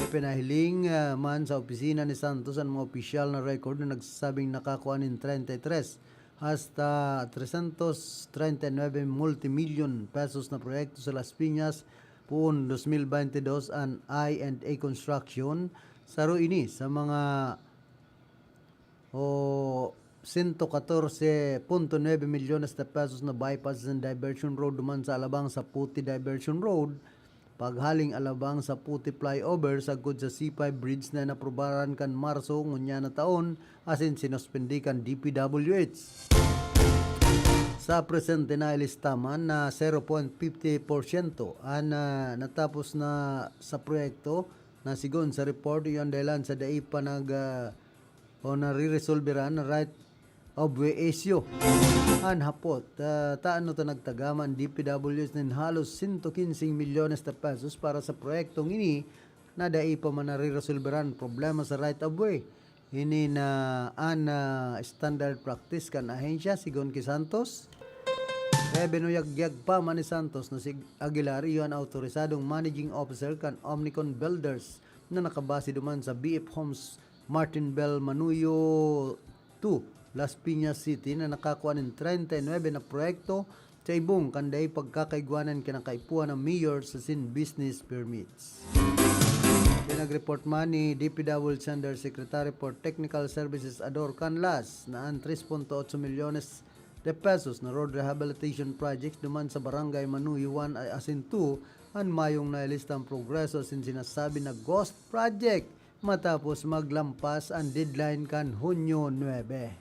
Ipinahiling, ah, man sa opisina ni Santos an mga opisyal na record na nagsasabing nakakua nin treinta y tres hasta trescientos treinta y nueve multimilyon pesos na proyekto sa Las Piñas poon dos mil baynte dos an I and A Construction. Saro ini sa mga, o, sento katorse punto nuebe milyones de pesos na bypass and diversion road duman sa Alabang sa Puti Diversion Road, paghaling Alabang sa Puti Flyover sagkod sa C five bridge na inaprubaran kan Marso ngunyan na taon asin sinuspindi kan D P W H. Sa presente, nailista man na zero point fifty porsyento an, ah, natapos na sa proyekto na sigon sa report, iyon dahilan sa dai pa nag, ah, o nariresolberan na right of way issue. An hapot, ah, ta ano ta nagtagama an D P W H nin halos sento kinsing milyones na pesos para sa proyektong ini na dai pa man nariresolberan problema sa right of way. Ini na an, ah, standard practice kan ahensya, sigon ki Santos. Kaya binuyagyag pa man ni Santos na si Aguilar iyo an autorisadong managing officer kan Omnicon Builders na nakabase duman sa B F Homes Martin Bell Manuyo two, Las Piñas City na nakakua nin treinta y nuebe na proyekto sa ibong kan dai pagkakaigwanan kinakaipuhan na mayor sa sin business permits. Pinag-report man ni D P W H Undersecretary for Technical Services Ador Canlas na an tres punto otso milyones de pesos na road rehabilitation projects duman sa Barangay Manuyo one asin two an mayong nailista ang progreso asin sinasabi na ghost project matapos maglampas an deadline kan Hunyo nuebe.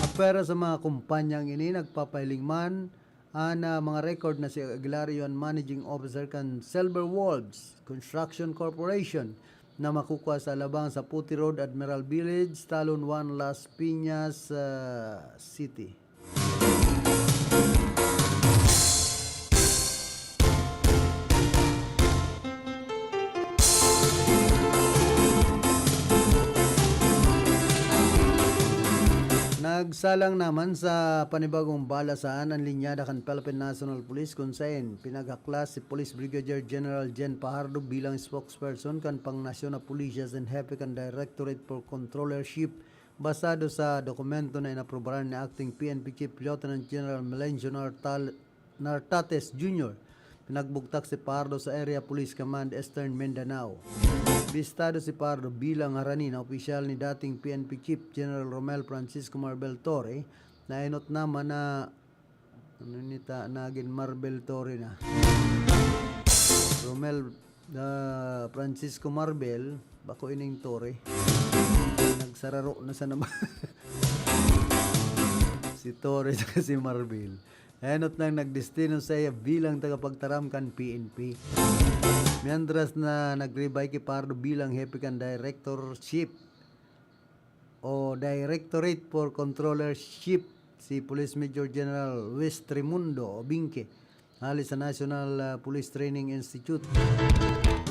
Apwera sa mga kumpanyang ini, nagpapahiling man an, ah, mga record na si Aguilar iyo an managing officer kan Silver Wolves Construction Corporation na makukua sa Alabang sa Puti Road, Admiral Village, Talon one, Las Piñas, ah, City. Nagsalang naman sa panibagong balasahan an linyada kan Philippine National Police, kun saen pinaghaklas si Police Brigadier General Jen Fajardo bilang spokesperson kan pangnasyon na pulisya asin hepe kan Directorate for Controllership, basado sa dokumento na inaprubaran ni Acting P N P Chief Lieutenant General Melencio Nartal-, Nartates Junior. Pinagbugtak si Fajardo sa Area Police Command, Eastern Mindanao. Bistado si Fajardo bilang harani na opisyal ni dating P N P Chief General Romel Francisco Marbel Torre, na enot naman na, ano nita, nagin Marbel Torre na. Romel, ah, Francisco Marbel, bako ining Torre. Nagsararo na sa nama. Si Torre saka si Marbel. Enot nang nagdestino saiya bilang tagapagtaram kan P N P. Mientras na nag-resign ki Fajardo bilang hepe kan directorship o Directorate for Controllership si Police Major General Wes Trimundo Obingke, hali sa National, ah, Police Training Institute.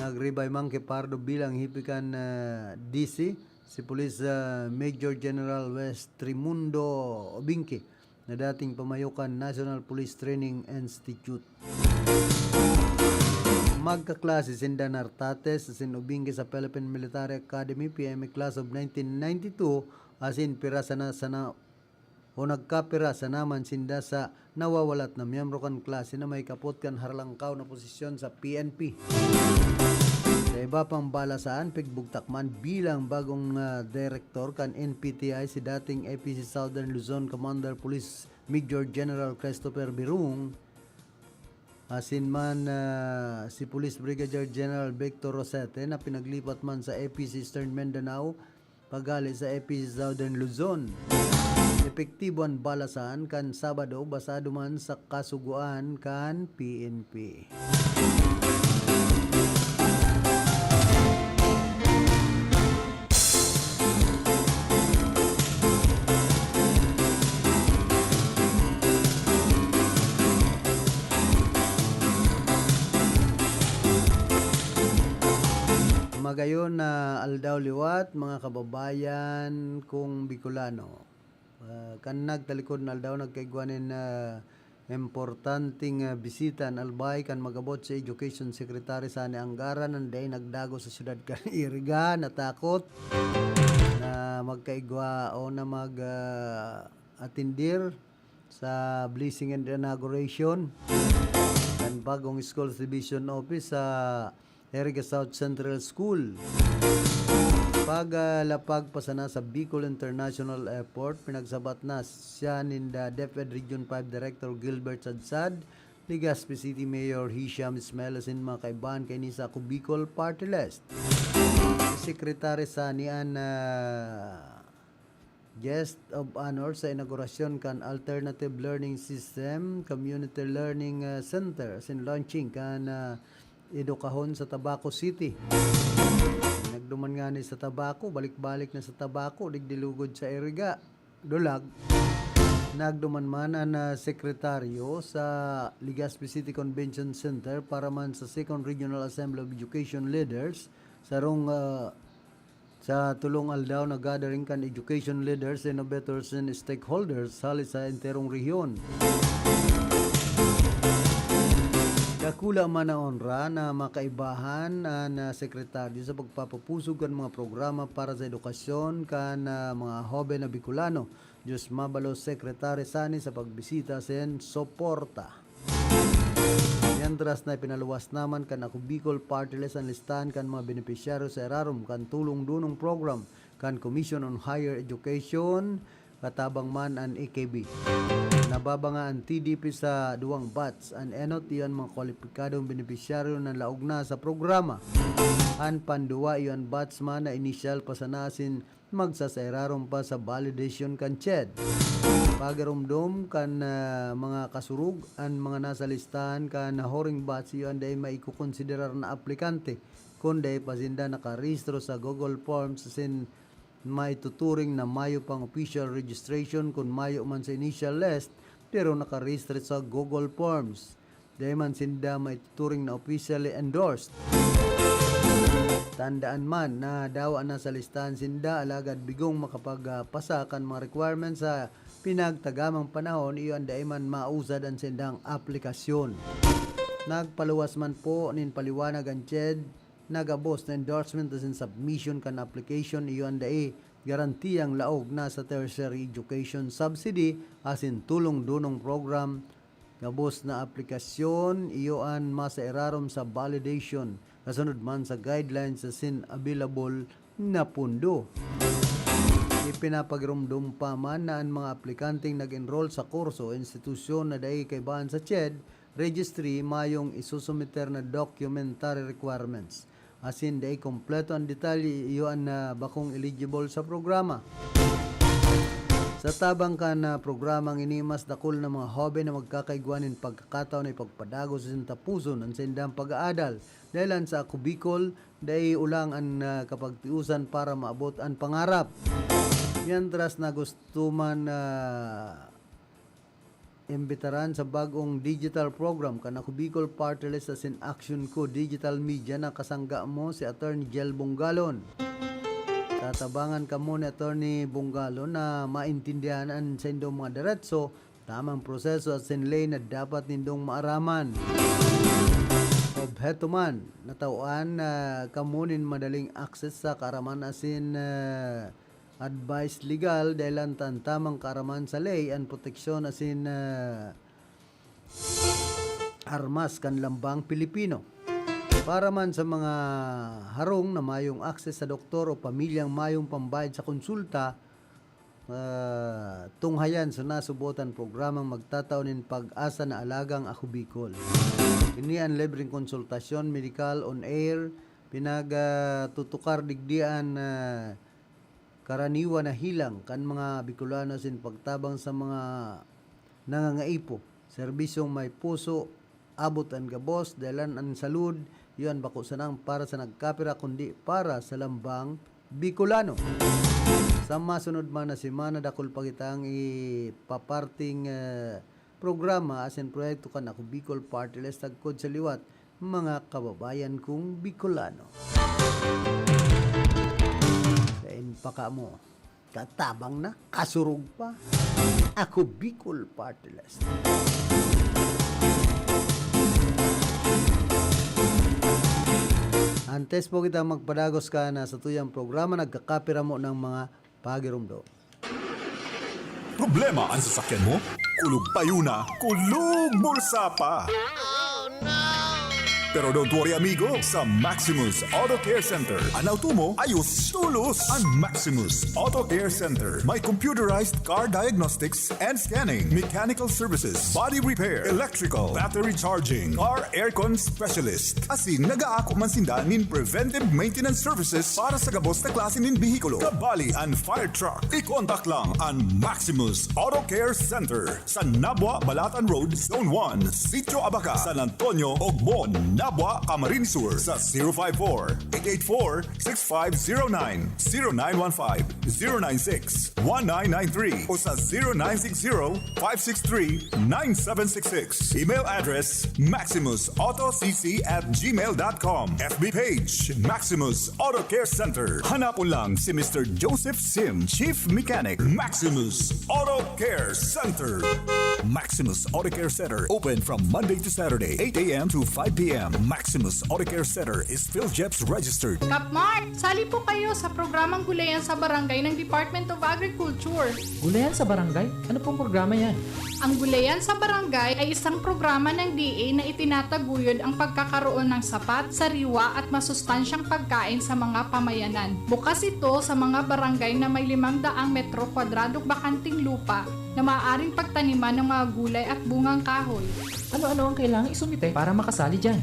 Nag-resign man ki Fajardo bilang hepe kan, ah, D C, si Police, ah, Major General Wes Trimundo Obingke. na dating pamayo kan National Police Training Institute. Magkaklase sinda Nartates asin Ubingke sa Philippine Military Academy, P M A, class of nineteen ninety-two, asin pira sana, sana, o nagkapira sana man sinda sa nawawalat na miyembro kan klase na may kapot kan harlangkaw na posisyon sa P N P. Sa iba pang balasahan, pigbugtak man bilang bagong, ah, direktor kan N P T I si dating A P C Southern Luzon Commander Police Major General Christopher Birung, asin man, ah, si Police Brigadier General Victor Rosete na pinaglipat man sa A P C Eastern Mindanao, paghale sa A P C Southern Luzon. Epektibo an balasahan kan Sabado, basado man sa kasugoan kan P N P. Magayon na aldaw liwat, mga kababayan kong Bicolano. Ah, kan nagtalikod na aldaw, nagkaigwa nin, ah, importanteng, ah, bisita an Albay kan mag-abot si Education Secretary Sani Anggaran, an dai nagdagos sa syudad kan Iriga, natakot na magkaigwa o na mag, ah, atindir sa blessing and inauguration kan bagong Schools Division Office sa Iriga South Central School. Paglapag pa sana sa Bicol International Airport, pinagsabat na siya ninda DepEd Region five Director Gilbert Sadsad, Legazpi City Mayor Hisham Ismail asin mga kaibahan kaini sa Ako Bicol Party List. Si Secretary Sani an, ah, guest of honor sa inaugurasyon kan Alternative Learning System Community Learning, ah, Center asin launching kan, ah, edukahon sa Tabaco City. Nagduman ngani sa Tabaco, balik-balik na sa Tabaco, digdi lugod sa Iriga, Dulag. Nagduman man an, ah, sekretaryo sa Legazpi City Convention Center para man sa Second Regional Assembly of Education Leaders, sarong, ah, sa tolong aldaw na gathering kan education leaders, innovators, and stakeholders hale sa enterong rehiyon. Dakula man na onra na makaibahan an, ah, sekretaryo sa pagpapapusog kan mga programa para sa edukasyon kan, ah, mga hoben na Bicolano. Diyos mabalos, Secretary Sani, sa pagbisita asin suporta. Mientras na ipinaluwas naman kan Ako Bicol Party List an listahan kan mga benepisyaryo sa irarom kan Tulong Dunong Program kan Commission on Higher Education, katabang man an E K B. Nababanga an T D P sa duwang batch. An enot iyo an mga kwalipikadong benepisyaryo na laog na sa programa. An panduwa iyo an batch man na inisyal pa sana asin magsasairarom pa sa validation kan CHED. Pagiromdom kan, ah, mga kasurog, an mga nasa listahan kan huring batch iyo an dai maikokonsiderar na aplikante kun dai pa sinda nakarehistro sa Google Forms asin maituturing na mayo pang official registration kun mayo man sa initial list pero nakarehistro sa Google Forms. Dai man sinda maituturing na officially endorsed. Tandaan man na dawa na sa listahan sinda, alagad bigong makapagpasa kan mga requirements sa pinagtagamang panahon, iyo an dai man mausad an sindang aplikasyon. Nagpaluwas man po nin paliwanag an CHED na gabos na endorsement asin submission kan application, iyo an dai garantiyang laog na sa tertiary education subsidy asin tulong dunong program. Gabos na aplikasyon, iyo an masairarom sa validation, kasunod man sa guidelines asin available na pondo. Ipinapagiromdom pa man na an mga aplikanteng nag-enroll sa kurso o institusyon na dai kaibahan sa CHED registry mayong isusumiter na documentary requirements. Asin dai kompleto an detalye, iyo an, ah, bakong eligible sa programa. Sa tabang kan, ah, programang ini, mas dakul na mga hoben na magkakaigwa nin pagkakataon na ipagpadagos asin tapuson an saindang pag-aadal. Dahelan sa Ako Bicol, dai ulang an, ah, kapagtiosan para maabot an pangarap. Mientras na gusto man, ah, imbitaran sa bag-ong digital program kan Ako Bicol Party List asin Action Co Digital Media na kasangga mo si Attorney Jel Bongalon. Tatabangan kamo ni Attorney Bongalon na maintindihan an saindong mga diretso Tamang proseso asin ley na dapat nindong maaraman. Obheto man, natawan na kamo nin madaling access sa kaaraman asin, ah, advice legal, dahelan ta an tamang kaaraman sa ley, an proteksyon asin, ah, armas kan lambang Pilipino. Para man sa mga harong na mayong access sa doktor o pamilyang mayong pambayad sa konsulta, ah, tunghayan sa nasubotan programang magtatao nin pag-asa na alagang Ako Bicol. Ini an libreng konsultasyon medikal on air, pinagtutukar digdi an, ah, karaniwan na hilang kan mga Bicolano asin pagtabang sa mga nangangaipo. Serbisyong may puso, abot an gabos, dahelan an salud, iyo an bako sanang para sa nagkapira, kundi para sa lambang Bicolano. Sa masunod man na semana, dakul pa kitang ipaparting, eh, programa asin proyekto kan Ako Bicol Party List sagkod sa liwat, mga kababayan kong Bicolano. Sain pa kamo? Katabang na, kasurog pa. Ako Bicol Party List. Antes po kita magpadagos ka na sa tuyang programa, nagkakapira mo ng mga pagirumdo. Problema an sasakyan mo? Kulog payo na, kulog bulsa pa! Pero don't worry, amigo, sa Maximus Auto Care Center, an auto mo ayos tolos. An Maximus Auto Care Center may computerized car diagnostics and scanning, mechanical services, body repair, electrical, battery charging, car aircon specialist. Asin nagaako man sinda nin preventive maintenance services para sa gabos na klase nin behikulo, kabali an fire truck. I-contact lang an Maximus Auto Care Center sa Nabua, Balatan Road, Zone one, Sitio Abaca, San Antonio, Ogmon, Nabua, Camarines Sur sa zero five four, eight eight four, six five zero nine, zero nine one five, zero nine six, one nine nine three o sa zero nine six zero, five six three, nine seven six six. Email address, maximus auto c c at gmail dot com. F B page, Maximus Auto Care Center. Hanapon lang si Mister Joseph Sim, Chief Mechanic, Maximus Auto Care Center. Maximus Auto Care Center, open from Monday to Saturday, eight a m to five p m. Maximus Auto Care Center is PhilJEPS registered. Kapmar, sali po kayo sa programang Gulayan sa Barangay ng Department of Agriculture. Gulayan sa Barangay? Ano pong programa yan? Ang Gulayan sa Barangay ay isang programa ng D A na itinataguyod ang pagkakaroon ng sapat, sariwa at masustansyang pagkain sa mga pamayanan. Bukas ito sa mga barangay na may limang daang metro kwadradong bakanting lupa na maaaring pagtaniman ng mga gulay at bungang kahoy. Ano-ano ang kailangang isumite para makasali dyan?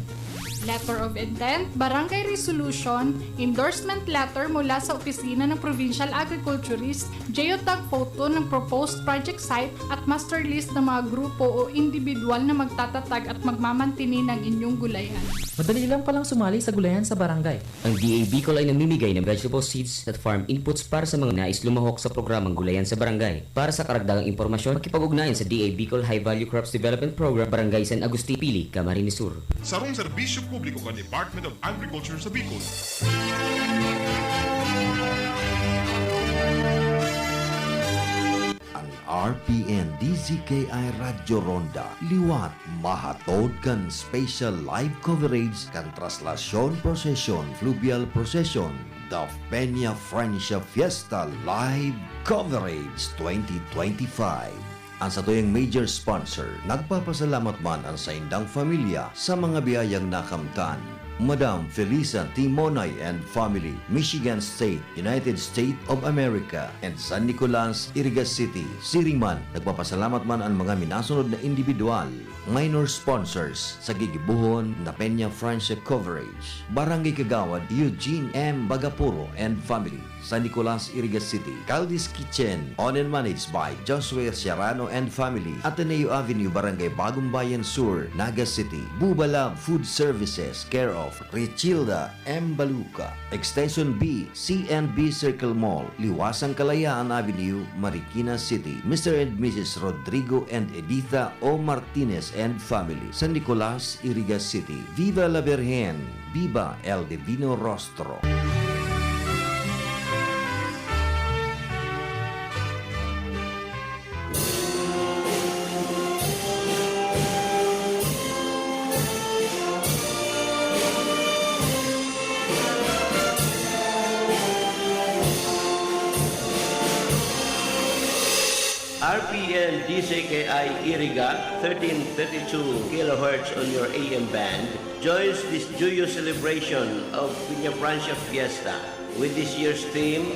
Letter of intent, barangay resolution, endorsement letter mula sa opisina ng provincial agriculturist, geotag photo ng proposed project site at master list ng mga grupo o individual na magtatatag at magmamantini ng inyong gulayan. Madali lang palang sumali sa gulayan sa barangay. Ang D A Bicol ay namimigay ng vegetable seeds at farm inputs para sa mga nais lumahok sa programang Gulayan sa Barangay. Para sa karagdagang impormasyon, makipag-ugnayan sa D A Bicol High Value Crops Development Program, Barangay San Agustin, Pili, Camarines Sur. Sarong serbisyo publiko kan Department of Agriculture sa Bicol. An R P N D Z K I Radyo Ronda liwat mahatod kan special live coverage kan Traslasyon Procession, Fluvial Procession, The Peña Francia Fiesta Live Coverage twenty twenty-five. An satuyang major sponsor, nagpapasalamat man an saindang pamilya sa mga biyayang nakamtan. Madam Felisa Timonay and family, Michigan State, United States of America, and San Nicolas, Iriga City. Siring man, nagpapasalamat man an mga minasunod na individual, minor sponsors, sa gigibohon na Peña Francia Coverage, Barangay Kagawad Eugene M. Bagapuro and family, San Nicolas, Iriga City. Caldi's Kitchen, owned and managed by Joshua Serrano and family, Ateneo Avenue, Barangay Bagong Bayan Sur, Naga City. Buba Lab Food Services, care of Richilda M. Baluca. Extension B, C and B Circle Mall, Liwasang Kalayaan Avenue, Marikina City. Mister and Missus Rodrigo and Editha O. Martinez and family, San Nicolas, Iriga City. Viva la Virgen! Viva El Divino Rostro! P N D C K I Iriga, thirteen thirty-two kilohertz on your A M band, joins this joyous celebration of Peñafrancia Fiesta with this year's theme,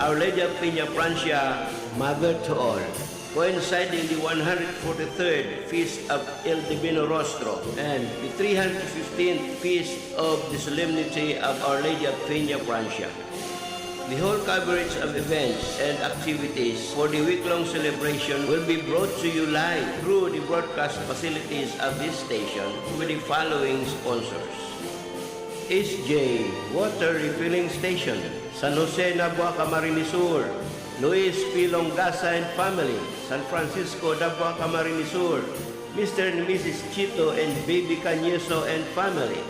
Our Lady of Peñafrancia, Mother to All, coinciding the one hundred forty-third Feast of El Divino Rostro and the three hundred fifteenth Feast of the Solemnity of Our Lady of Peñafrancia. The whole coverage of events and activities for the week-long celebration will be brought to you live through the broadcast facilities of this station with the following sponsors: S J Water Refilling Station, San Jose, Nabua, Camarines Sur, Luis P. Longasa and family, San Francisco, Nabua, Camarines Sur, Mister and Missus Chito and Baby Canyeso and family,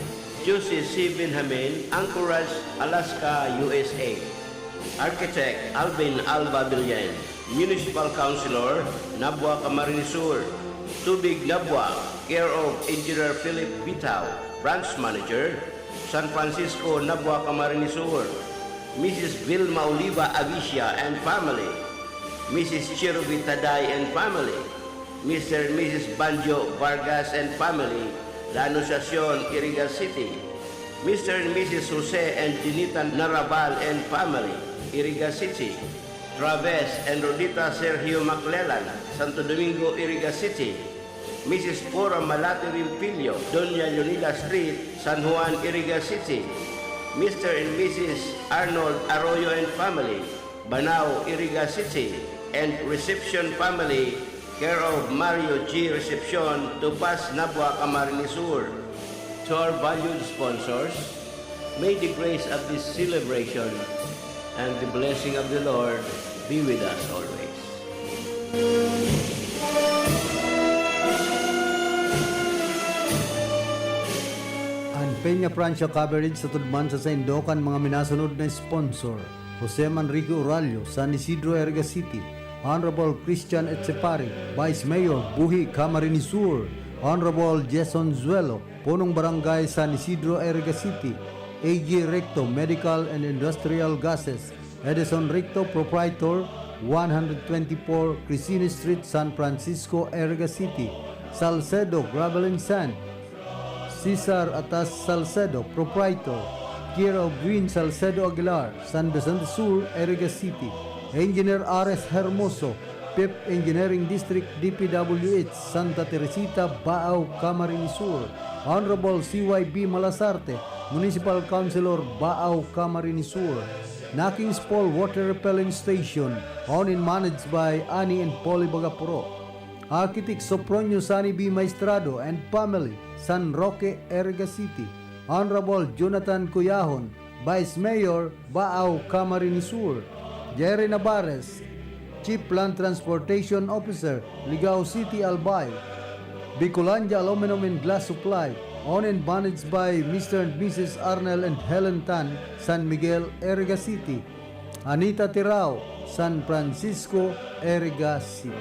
Jose C. Benjamin, Anchorage, Alaska, U S A. Architect Alvin Alba Villen, Municipal Councilor, Nabua, Camarines Sur. Tubig Nabua, care of Engineer Philip Bitao, Branch Manager, San Francisco, Nabua, Camarines Sur. Missus Vilma Oliva Avicia and family, Missus Cherubi Taday and family, Mister and Missus Banjo Vargas and family, La Anunciacion, Iriga City. Mister and Missus Jose and Dinita Narabal and family, Iriga City. Traves and Rodita Sergio Maclelan, Santo Domingo, Iriga City. Missus Flora Malati Rimpilio, Doña Leonila Street, San Juan, Iriga City. Mister and Missus Arnold Arroyo and family, Banao, Iriga City, and Reception family, care of Mario G. Recepcion, Tupas, Nabua, Camarines Sur. To our valued sponsors, may the grace of this celebration and the blessing of the Lord be with us always. An Peñafrancia Coverage sa tudman sa saindo kan mga minasunod na sponsor: Jose Manrique Uralio, San Isidro, Iriga City; Honorable Christian Etchepare, Vice Mayor, Buhi, Camarines Sur; Honorable Jason Zuelo, Punong Barangay, San Isidro, Iriga City; A G Recto, Medical and Industrial Gases; Edison Recto, Proprietor, one hundred twenty-four Crisini Street, San Francisco, Iriga City; Salcedo Gravel and Sand, Cesar Atas Salcedo, Proprietor, care of Green Salcedo Aguilar, San Vicente Sur, Iriga City; Engineer Ares Hermoso, Fifth Engineering District, D P W H, Santa Teresita, Baao, Camarines Sur; Honorable C Y B Malasarte, Municipal Councilor, Baao, Camarines Sur. Nakings Paul Water Refilling Station, owned and managed by Annie and Polly Bagapuro. Architect Sopronio Sani B. Maestrado and family, San Roque, Iriga City. Honorable Jonathan Cuyahon, Vice Mayor, Baao, Camarines Sur. Jerry Navarez, Chief Land Transportation Officer, Ligao City, Albay. Bicolandia Aluminum and Glass Supply, owned and managed by Mister and Missus Arnel and Helen Tan, San Miguel, Iriga City. Anita Tirao, San Francisco, Iriga City.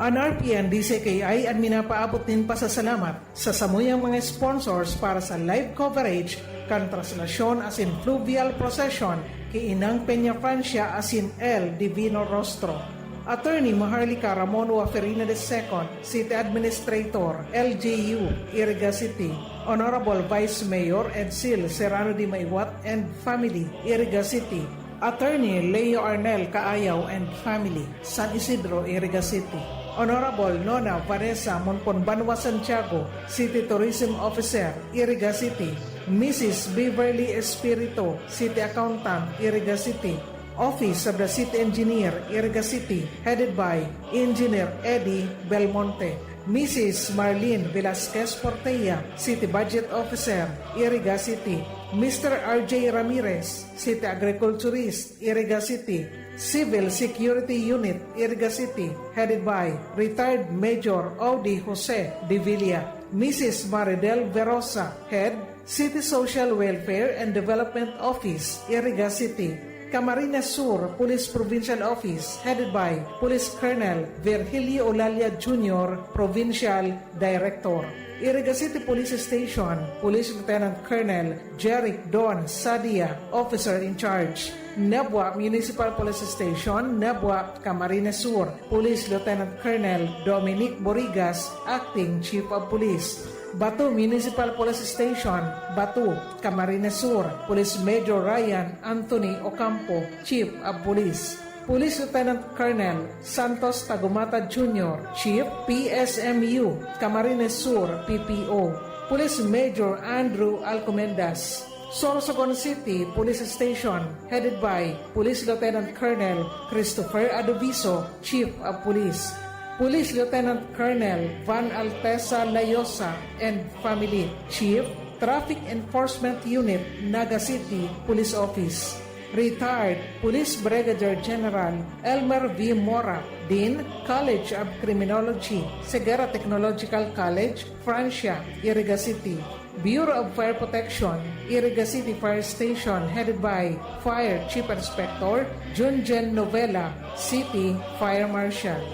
An R P N D C K I an minapaabot nin pasasalamat sa samuyang mga sponsors para sa live coverage kan traslasyon asin fluvial procession ki Inang Peñafrancia asin El Divino Rostro. Attorney Maharlika Ramon Waferina the second, City Administrator, L G U, Iriga City. Honorable Vice Mayor Edsil Serrano de Maiwat and family, Iriga City. Attorney Leo Arnel Kaayaw and family, San Isidro, Iriga City. Honorable Nona Vanessa Monpon Banwa Santiago, City Tourism Officer, Iriga City. Missus Beverly Espirito, City Accountant, Iriga City. Office of the City Engineer, Iriga City, headed by Engineer Eddie Belmonte. Missus Marlene Velasquez Portella, City Budget Officer, Iriga City. Mister R J Ramirez, City Agriculturist, Iriga City. Civil Security Unit, Iriga City, headed by Retired Major Audi Jose de Villa. Missus Maridel Verosa, Head, City Social Welfare and Development Office, Iriga City. Camarines Sur Police Provincial Office, headed by Police Colonel Virgilio Olalia Junior, Provincial Director. Iriga City Police Station, Police Lieutenant Colonel Jeric Don Sadia, Officer in Charge. Nabua Municipal Police Station, Nabua, Camarines Sur, Police Lieutenant Colonel Dominic Borigas, Acting Chief of Police. Batu Municipal Police Station, Batu, Camarines Sur, Police Major Ryan Anthony Ocampo, Chief of Police. Police Lieutenant Colonel Santos Tagumata Junior, Chief, P S M U, Camarines Sur, P P O. Police Major Andrew Alcomendas. Sorsogon City Police Station, headed by Police Lieutenant Colonel Christopher Adoviso, Chief of Police. Police Lieutenant Colonel Van Altesa Layosa and family, Chief, Traffic Enforcement Unit, Naga City Police Office. Retired Police Brigadier General Elmer V. Mora, Dean, College of Criminology, Ceguera Technological College, Francia, Iriga City. Bureau of Fire Protection, Iriga City Fire Station, headed by Fire Chief Inspector Junjen Novela, City Fire Marshal.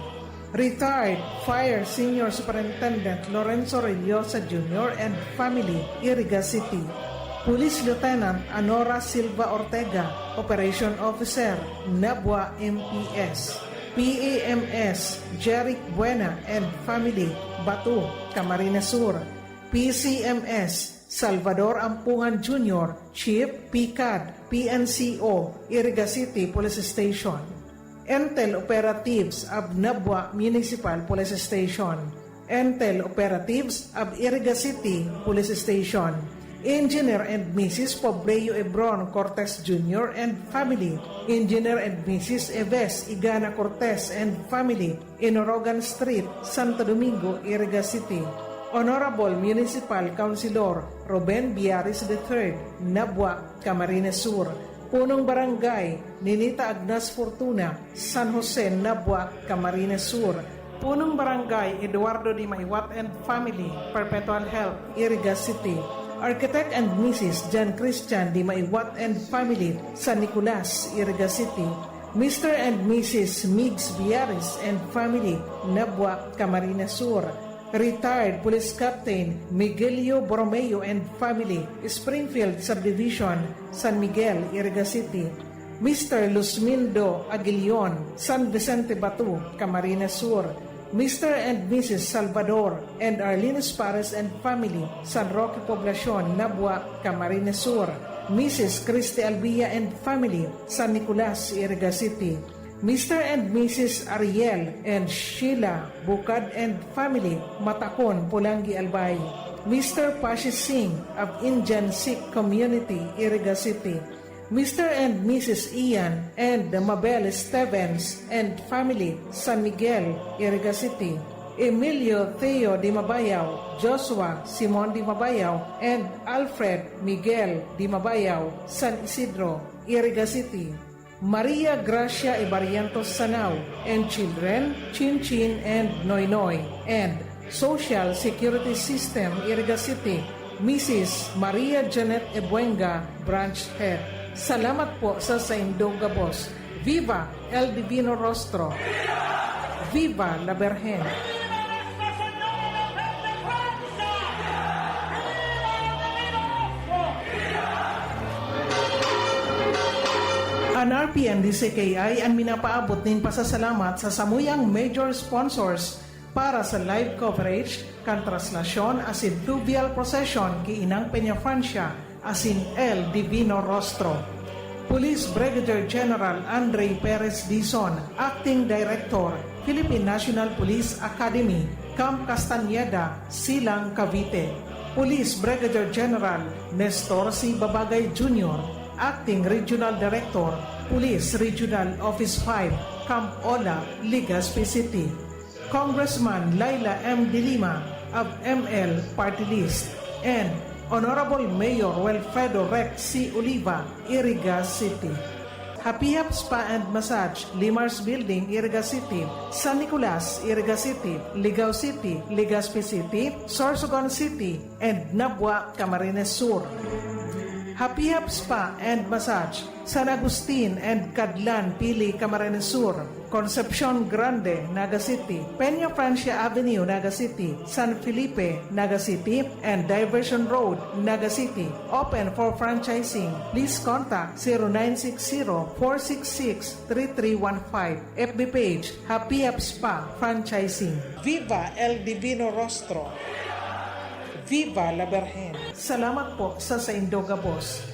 Retired Fire Senior Superintendent Lorenzo Rellosa Junior and family, Iriga City. Police Lieutenant Anora Silva Ortega, Operation Officer, Nabua M P S. P A M S Jeric Buena and family, Batu, Camarines Sur. P C M S Salvador Ampungan Junior, Chief, PCAD, P N C O, Iriga City Police Station. Intel Operatives of Nabua Municipal Police Station. Intel Operatives of Iriga City Police Station. Engineer and Missus Pobleo Ebron Cortez Junior and family. Engineer and Missus Eves Igana Cortez and family. Inorogan Street, Santo Domingo, Iriga City. Honorable Municipal Councilor Ruben Biaris the third, Nabua, Camarines Sur. Punong Barangay, Ninita Agnas Fortuna, San Jose, Nabua, Camarines Sur. Punong Barangay, Eduardo Di Maiwat and family, Perpetual Health, Iriga City. Architect and Missus Jan Christian Di Maiwat and family, San Nicolas, Iriga City. Mister and Missus Migs Biares and family, Nabua, Camarines Sur. Retired Police Captain Miguelio Borromeo and family, Springfield Subdivision, San Miguel, Iriga City. Mister Luzmindo Aguilion, San Vicente Batu, Camarines Sur. Mister and Missus Salvador and Arlene Espares and family, San Roque Poblacion, Nabua, Camarines Sur. Missus Christy Albia and family, San Nicolas, Iriga City. Mister and Missus Ariel and Sheila Bukad and family, Matacon, Polangui, Albay. Mister Pashi Singh of Indian Sikh Community, Iriga City. Mister and Missus Ian and Mabel Stevens and family, San Miguel, Iriga City. Emilio Theo Di Mabayaw, Joshua Simon Di Mabayaw, and Alfred Miguel Di Mabayaw, San Isidro, Iriga City. Maria Gracia Ibarientos Sanao and children, Chin Chin and Noy Noy, and Social Security System, Iriga City, Missus Maria Janet Ebuenga, Branch Head. Salamat po sa saindong gabos. Viva El Divino Rostro! Viva la Virgen! An R P N D C K I an minapaabot nin pasasalamat sa samuyang major sponsors para sa live coverage kan traslasyon asin fluvial procession ki Inang Peñafrancia asin El Divino Rostro. Police Brigadier General Andre Perez Dizon, Acting Director, Philippine National Police Academy, Camp Castañeda, Silang, Cavite. Police Brigadier General Nestor C. Babagay Junior, Acting Regional Director, Police Regional Office five, Camp Ola, Legazpi City. Congressman Leila M. De Lima of M L Party List, and Honorable Mayor Wilfredo Rex C. Oliva, Iriga City. Happy Hap Spa and Massage, Limar's Building, Iriga City, San Nicolas, Iriga City, Ligao City, Legazpi City, Sorsogon City, and Nabua, Camarines Sur. Happy Hap Spa and Massage, San Agustin and Cadlan, Pili, Camarines Sur, Concepcion Grande, Naga City, Peña Francia Avenue, Naga City, San Felipe, Naga City, and Diversion Road, Naga City. Open for franchising. Please contact zero nine six zero, four six six, three three one five. F B page, Happy Hap Spa Franchising. Viva El Divino Rostro! Viva la Virgen! Salamat po sa saindo gabos.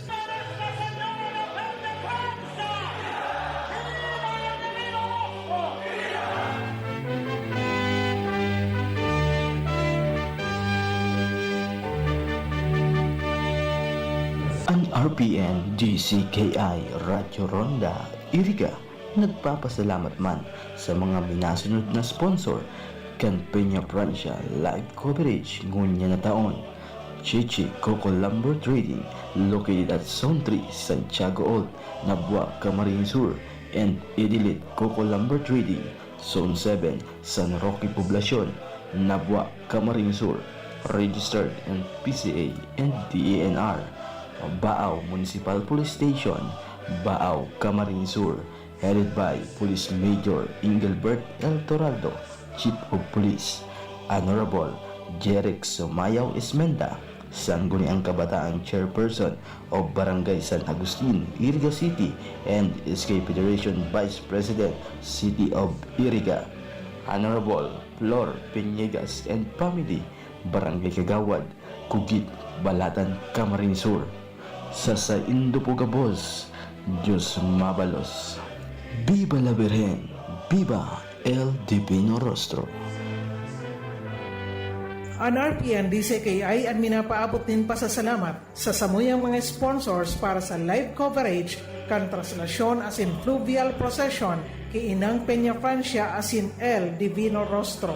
An R P N D C K I Radyo Ronda, Iriga, nagpapasalamat man sa mga minasunod na sponsor kan Peña Francia live coverage ngunyan na taon. Chichi Coco Lumber Trading, located at Zone three, Santiago Old, Nabua, Camarines Sur, and Idilit Coco Lumber Trading, Zone seven, San Roque Poblacion, Nabua, Camarines Sur, registered in P C A and D E N R. Baao Municipal Police Station, Baao, Camarines Sur, headed by Police Major Engelbert El Toraldo, Chief of Police, Honorable Jeric Sumayaw Ismenda, Sangguniang Kabataan Chairperson of Barangay San Agustin, Iriga City, and S K Federation Vice President, City of Iriga, Honorable Flor Piñegas and family, Barangay Kagawad, Kugit, Balatan, Camarines Sur. Sa saindo po gabos, Diyos mabalos. Viva la Virgen! Viva El Divino Rostro! An R P N D C K I an minapaabot nin pasasalamat sa samuyang mga sponsors para sa live coverage kan traslasyon asin fluvial procession ki Inang Peña Francia asin El Divino Rostro.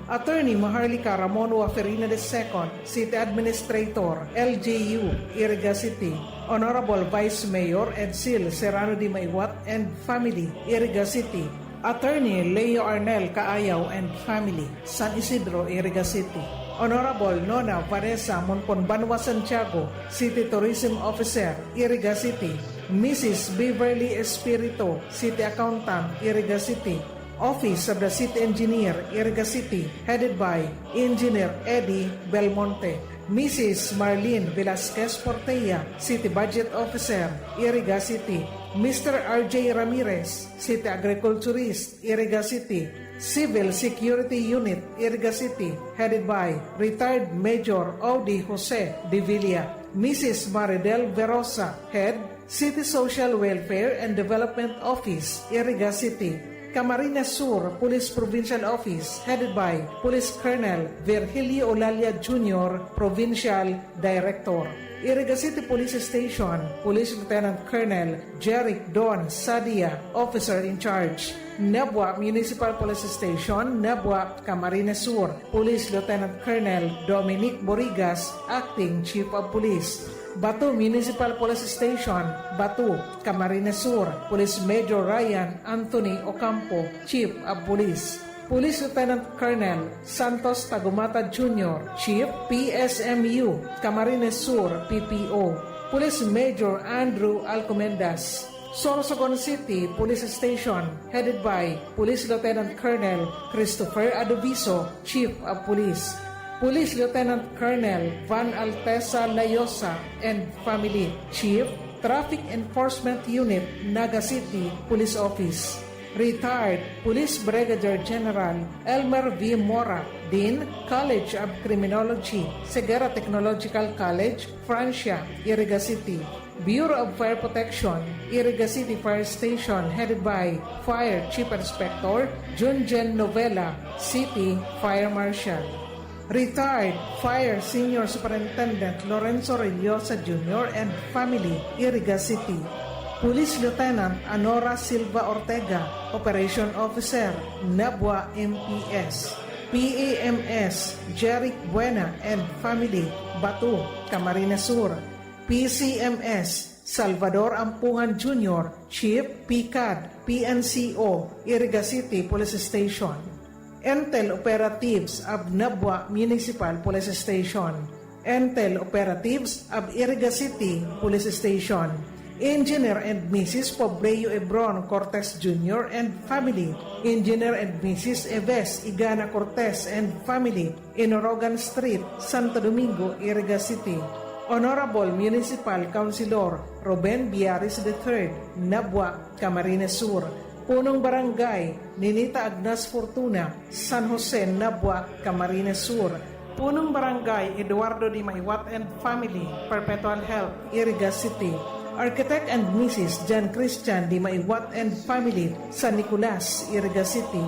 Attorney Maharlika Ramon Waferina the second, City Administrator, L G U, Iriga City. Honorable Vice Mayor Edsel Serrano de Maiwat and family, Iriga City. Attorney Leo Arnel Kaayaw and family, San Isidro, Iriga City. Honorable Nona Vanessa Monpon Banwa Santiago, City Tourism Officer, Iriga City. Missus Beverly Espirito, City Accountant, Iriga City. Office of the City Engineer, Iriga City, headed by Engineer Eddie Belmonte. Missus Marlene Velasquez Portea, City Budget Officer, Iriga City. Mister R J Ramirez, City Agriculturist, Iriga City. Civil Security Unit, Iriga City, headed by retired Major Audi Jose de Villa. Missus Maridel Verosa, Head, City Social Welfare and Development Office, Iriga City. Camarines Sur Police Provincial Office, headed by Police Colonel Virgilio Olalia Junior, Provincial Director. Iriga City Police Station, Police Lieutenant Colonel Jeric Don Sadia, Officer in Charge. Nabua Municipal Police Station, Nabua, Camarines Sur, Police Lieutenant Colonel Dominic Borigas, Acting Chief of Police. Bato Municipal Police Station, Bato, Camarines Sur, Police Major Ryan Anthony Ocampo, Chief of Police. Police Lieutenant Colonel Santos Tagumata Junior, Chief, P S M U, Camarines Sur, P P O. Police Major Andrew Alcomendas, Sorsogon City Police Station, headed by Police Lieutenant Colonel Christopher Adoviso, Chief of Police. Police Lieutenant Colonel Van Altesa Layosa and family, Chief, Traffic Enforcement Unit, Naga City Police Office. Retired Police Brigadier General Elmer V. Mora, Dean, College of Criminology, Ceguera Technological College, Francia, Iriga City. Bureau of Fire Protection, Iriga City Fire Station, headed by Fire Chief Inspector Junjen Novela, City Fire Marshal. Retired Fire Senior Superintendent Lorenzo Rellosa Junior and family, Iriga City. Police Lieutenant Anora Silva Ortega, Operation Officer, Nabua M P S. P A M S Jeric Buena and family, Bato, Camarines Sur. P C M S Salvador Ampungan Junior, Chief, PCAD, P N C O, Iriga City Police Station. Intel Operatives of Nabua Municipal Police Station. Intel Operatives of Iriga City Police Station. Engineer and Missus Pobleo Ebron Cortes Junior and family. Engineer and Missus Eves Igana Cortes and family, Inorogan Street, Santo Domingo, Iriga City. Honorable Municipal Councilor Ruben Biaris the third, Nabua, Camarines Sur. Punong Barangay, Ninita Agnas Fortuna, San Jose, Nabua, Camarines Sur. Punong Barangay, Eduardo Di Maiwat and family, Perpetual Health, Iriga City. Architect and Missus Jan Christian Di Maiwat and family, San Nicolas, Iriga City.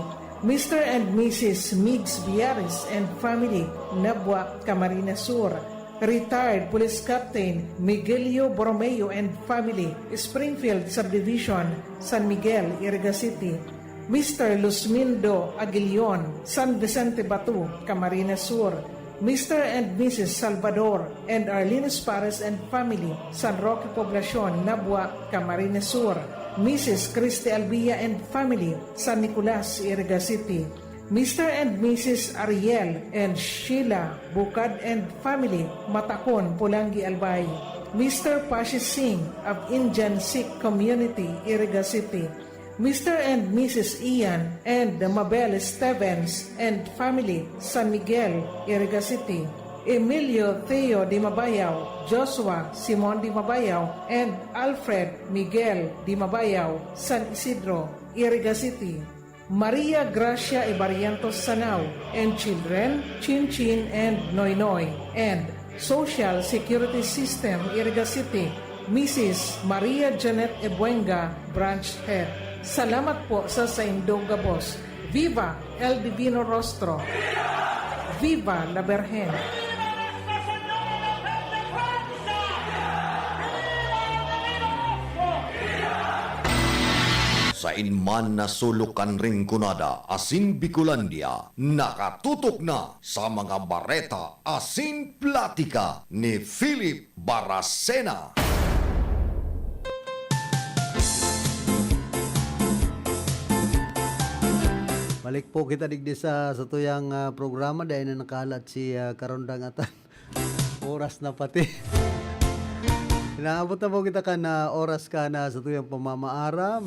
Mister and Missus Migs Biares and family, Nabua, Camarines Sur. Retired Police Captain Miguelio Borromeo and family, Springfield Subdivision, San Miguel, Iriga City. Mister Luzmindo Aguilion, San Vicente Batu, Camarines Sur. Mister and Missus Salvador and Arlene Espares and family, San Roque Poblacion, Nabua, Camarines Sur. Missus Christy Albia and family, San Nicolas, Iriga City. Mister and Missus Ariel and Sheila Bukad and family, Matacon, Polangui, Albay. Mister Pashi Singh of Indian Sikh Community, Iriga City. Mister and Missus Ian and Mabel Stevens and family, San Miguel, Iriga City. Emilio Theo Di Mabayaw, Joshua Simon Di Mabayaw, and Alfred Miguel Di Mabayaw, San Isidro, Iriga City. Maria Gracia Ibarientos Sanao and children, Chin Chin and Noy Noy, and Social Security System, Iriga City, Missus Maria Janet Ebuenga, Branch Head. Salamat po sa saindong gabos. Viva El Divino Rostro! Viva la Virgen! Sain man na sulok kan Rinconada asin Bicolandia, nakatutok na sa mga bareta asin platika ni Philip Baracena. Balik po kita digdi sa satuyang, ah, programa, dai na nakahalat si, ah, Karondang Atan. Oras na pati. Naabot na po kita kan, ah, oras kan satuyang pamamaaram.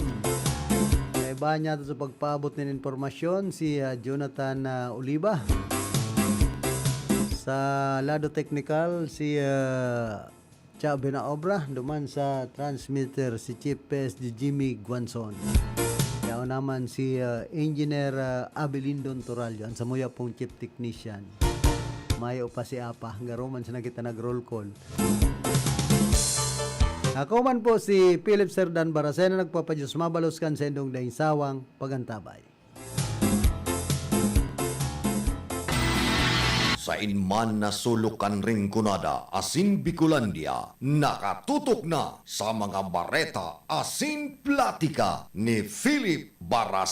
Kaiba niya sa pagpaabot nin impormasyon si, ah, Jonathan, ah, Oliva. Sa lado teknikal, si, ah, Cha Binaobra, duman sa transmitter si Chief P S D Jimmy Guanzon. Yaon naman si, ah, Engineer, ah, Abilindon Torallo, an samuya pong Chief Technician. Mayo pa si Apa, garo man siya na kita nag-roll call. Ako man po si Philip Serdan Baracena, nagpapadiyos mabalos kan saindong daing sawang pagantabay. Sain man na sulok kan Rinconada asin Bicolandia, nakatutok na sa mga bareta asin platika ni Philip Baracena.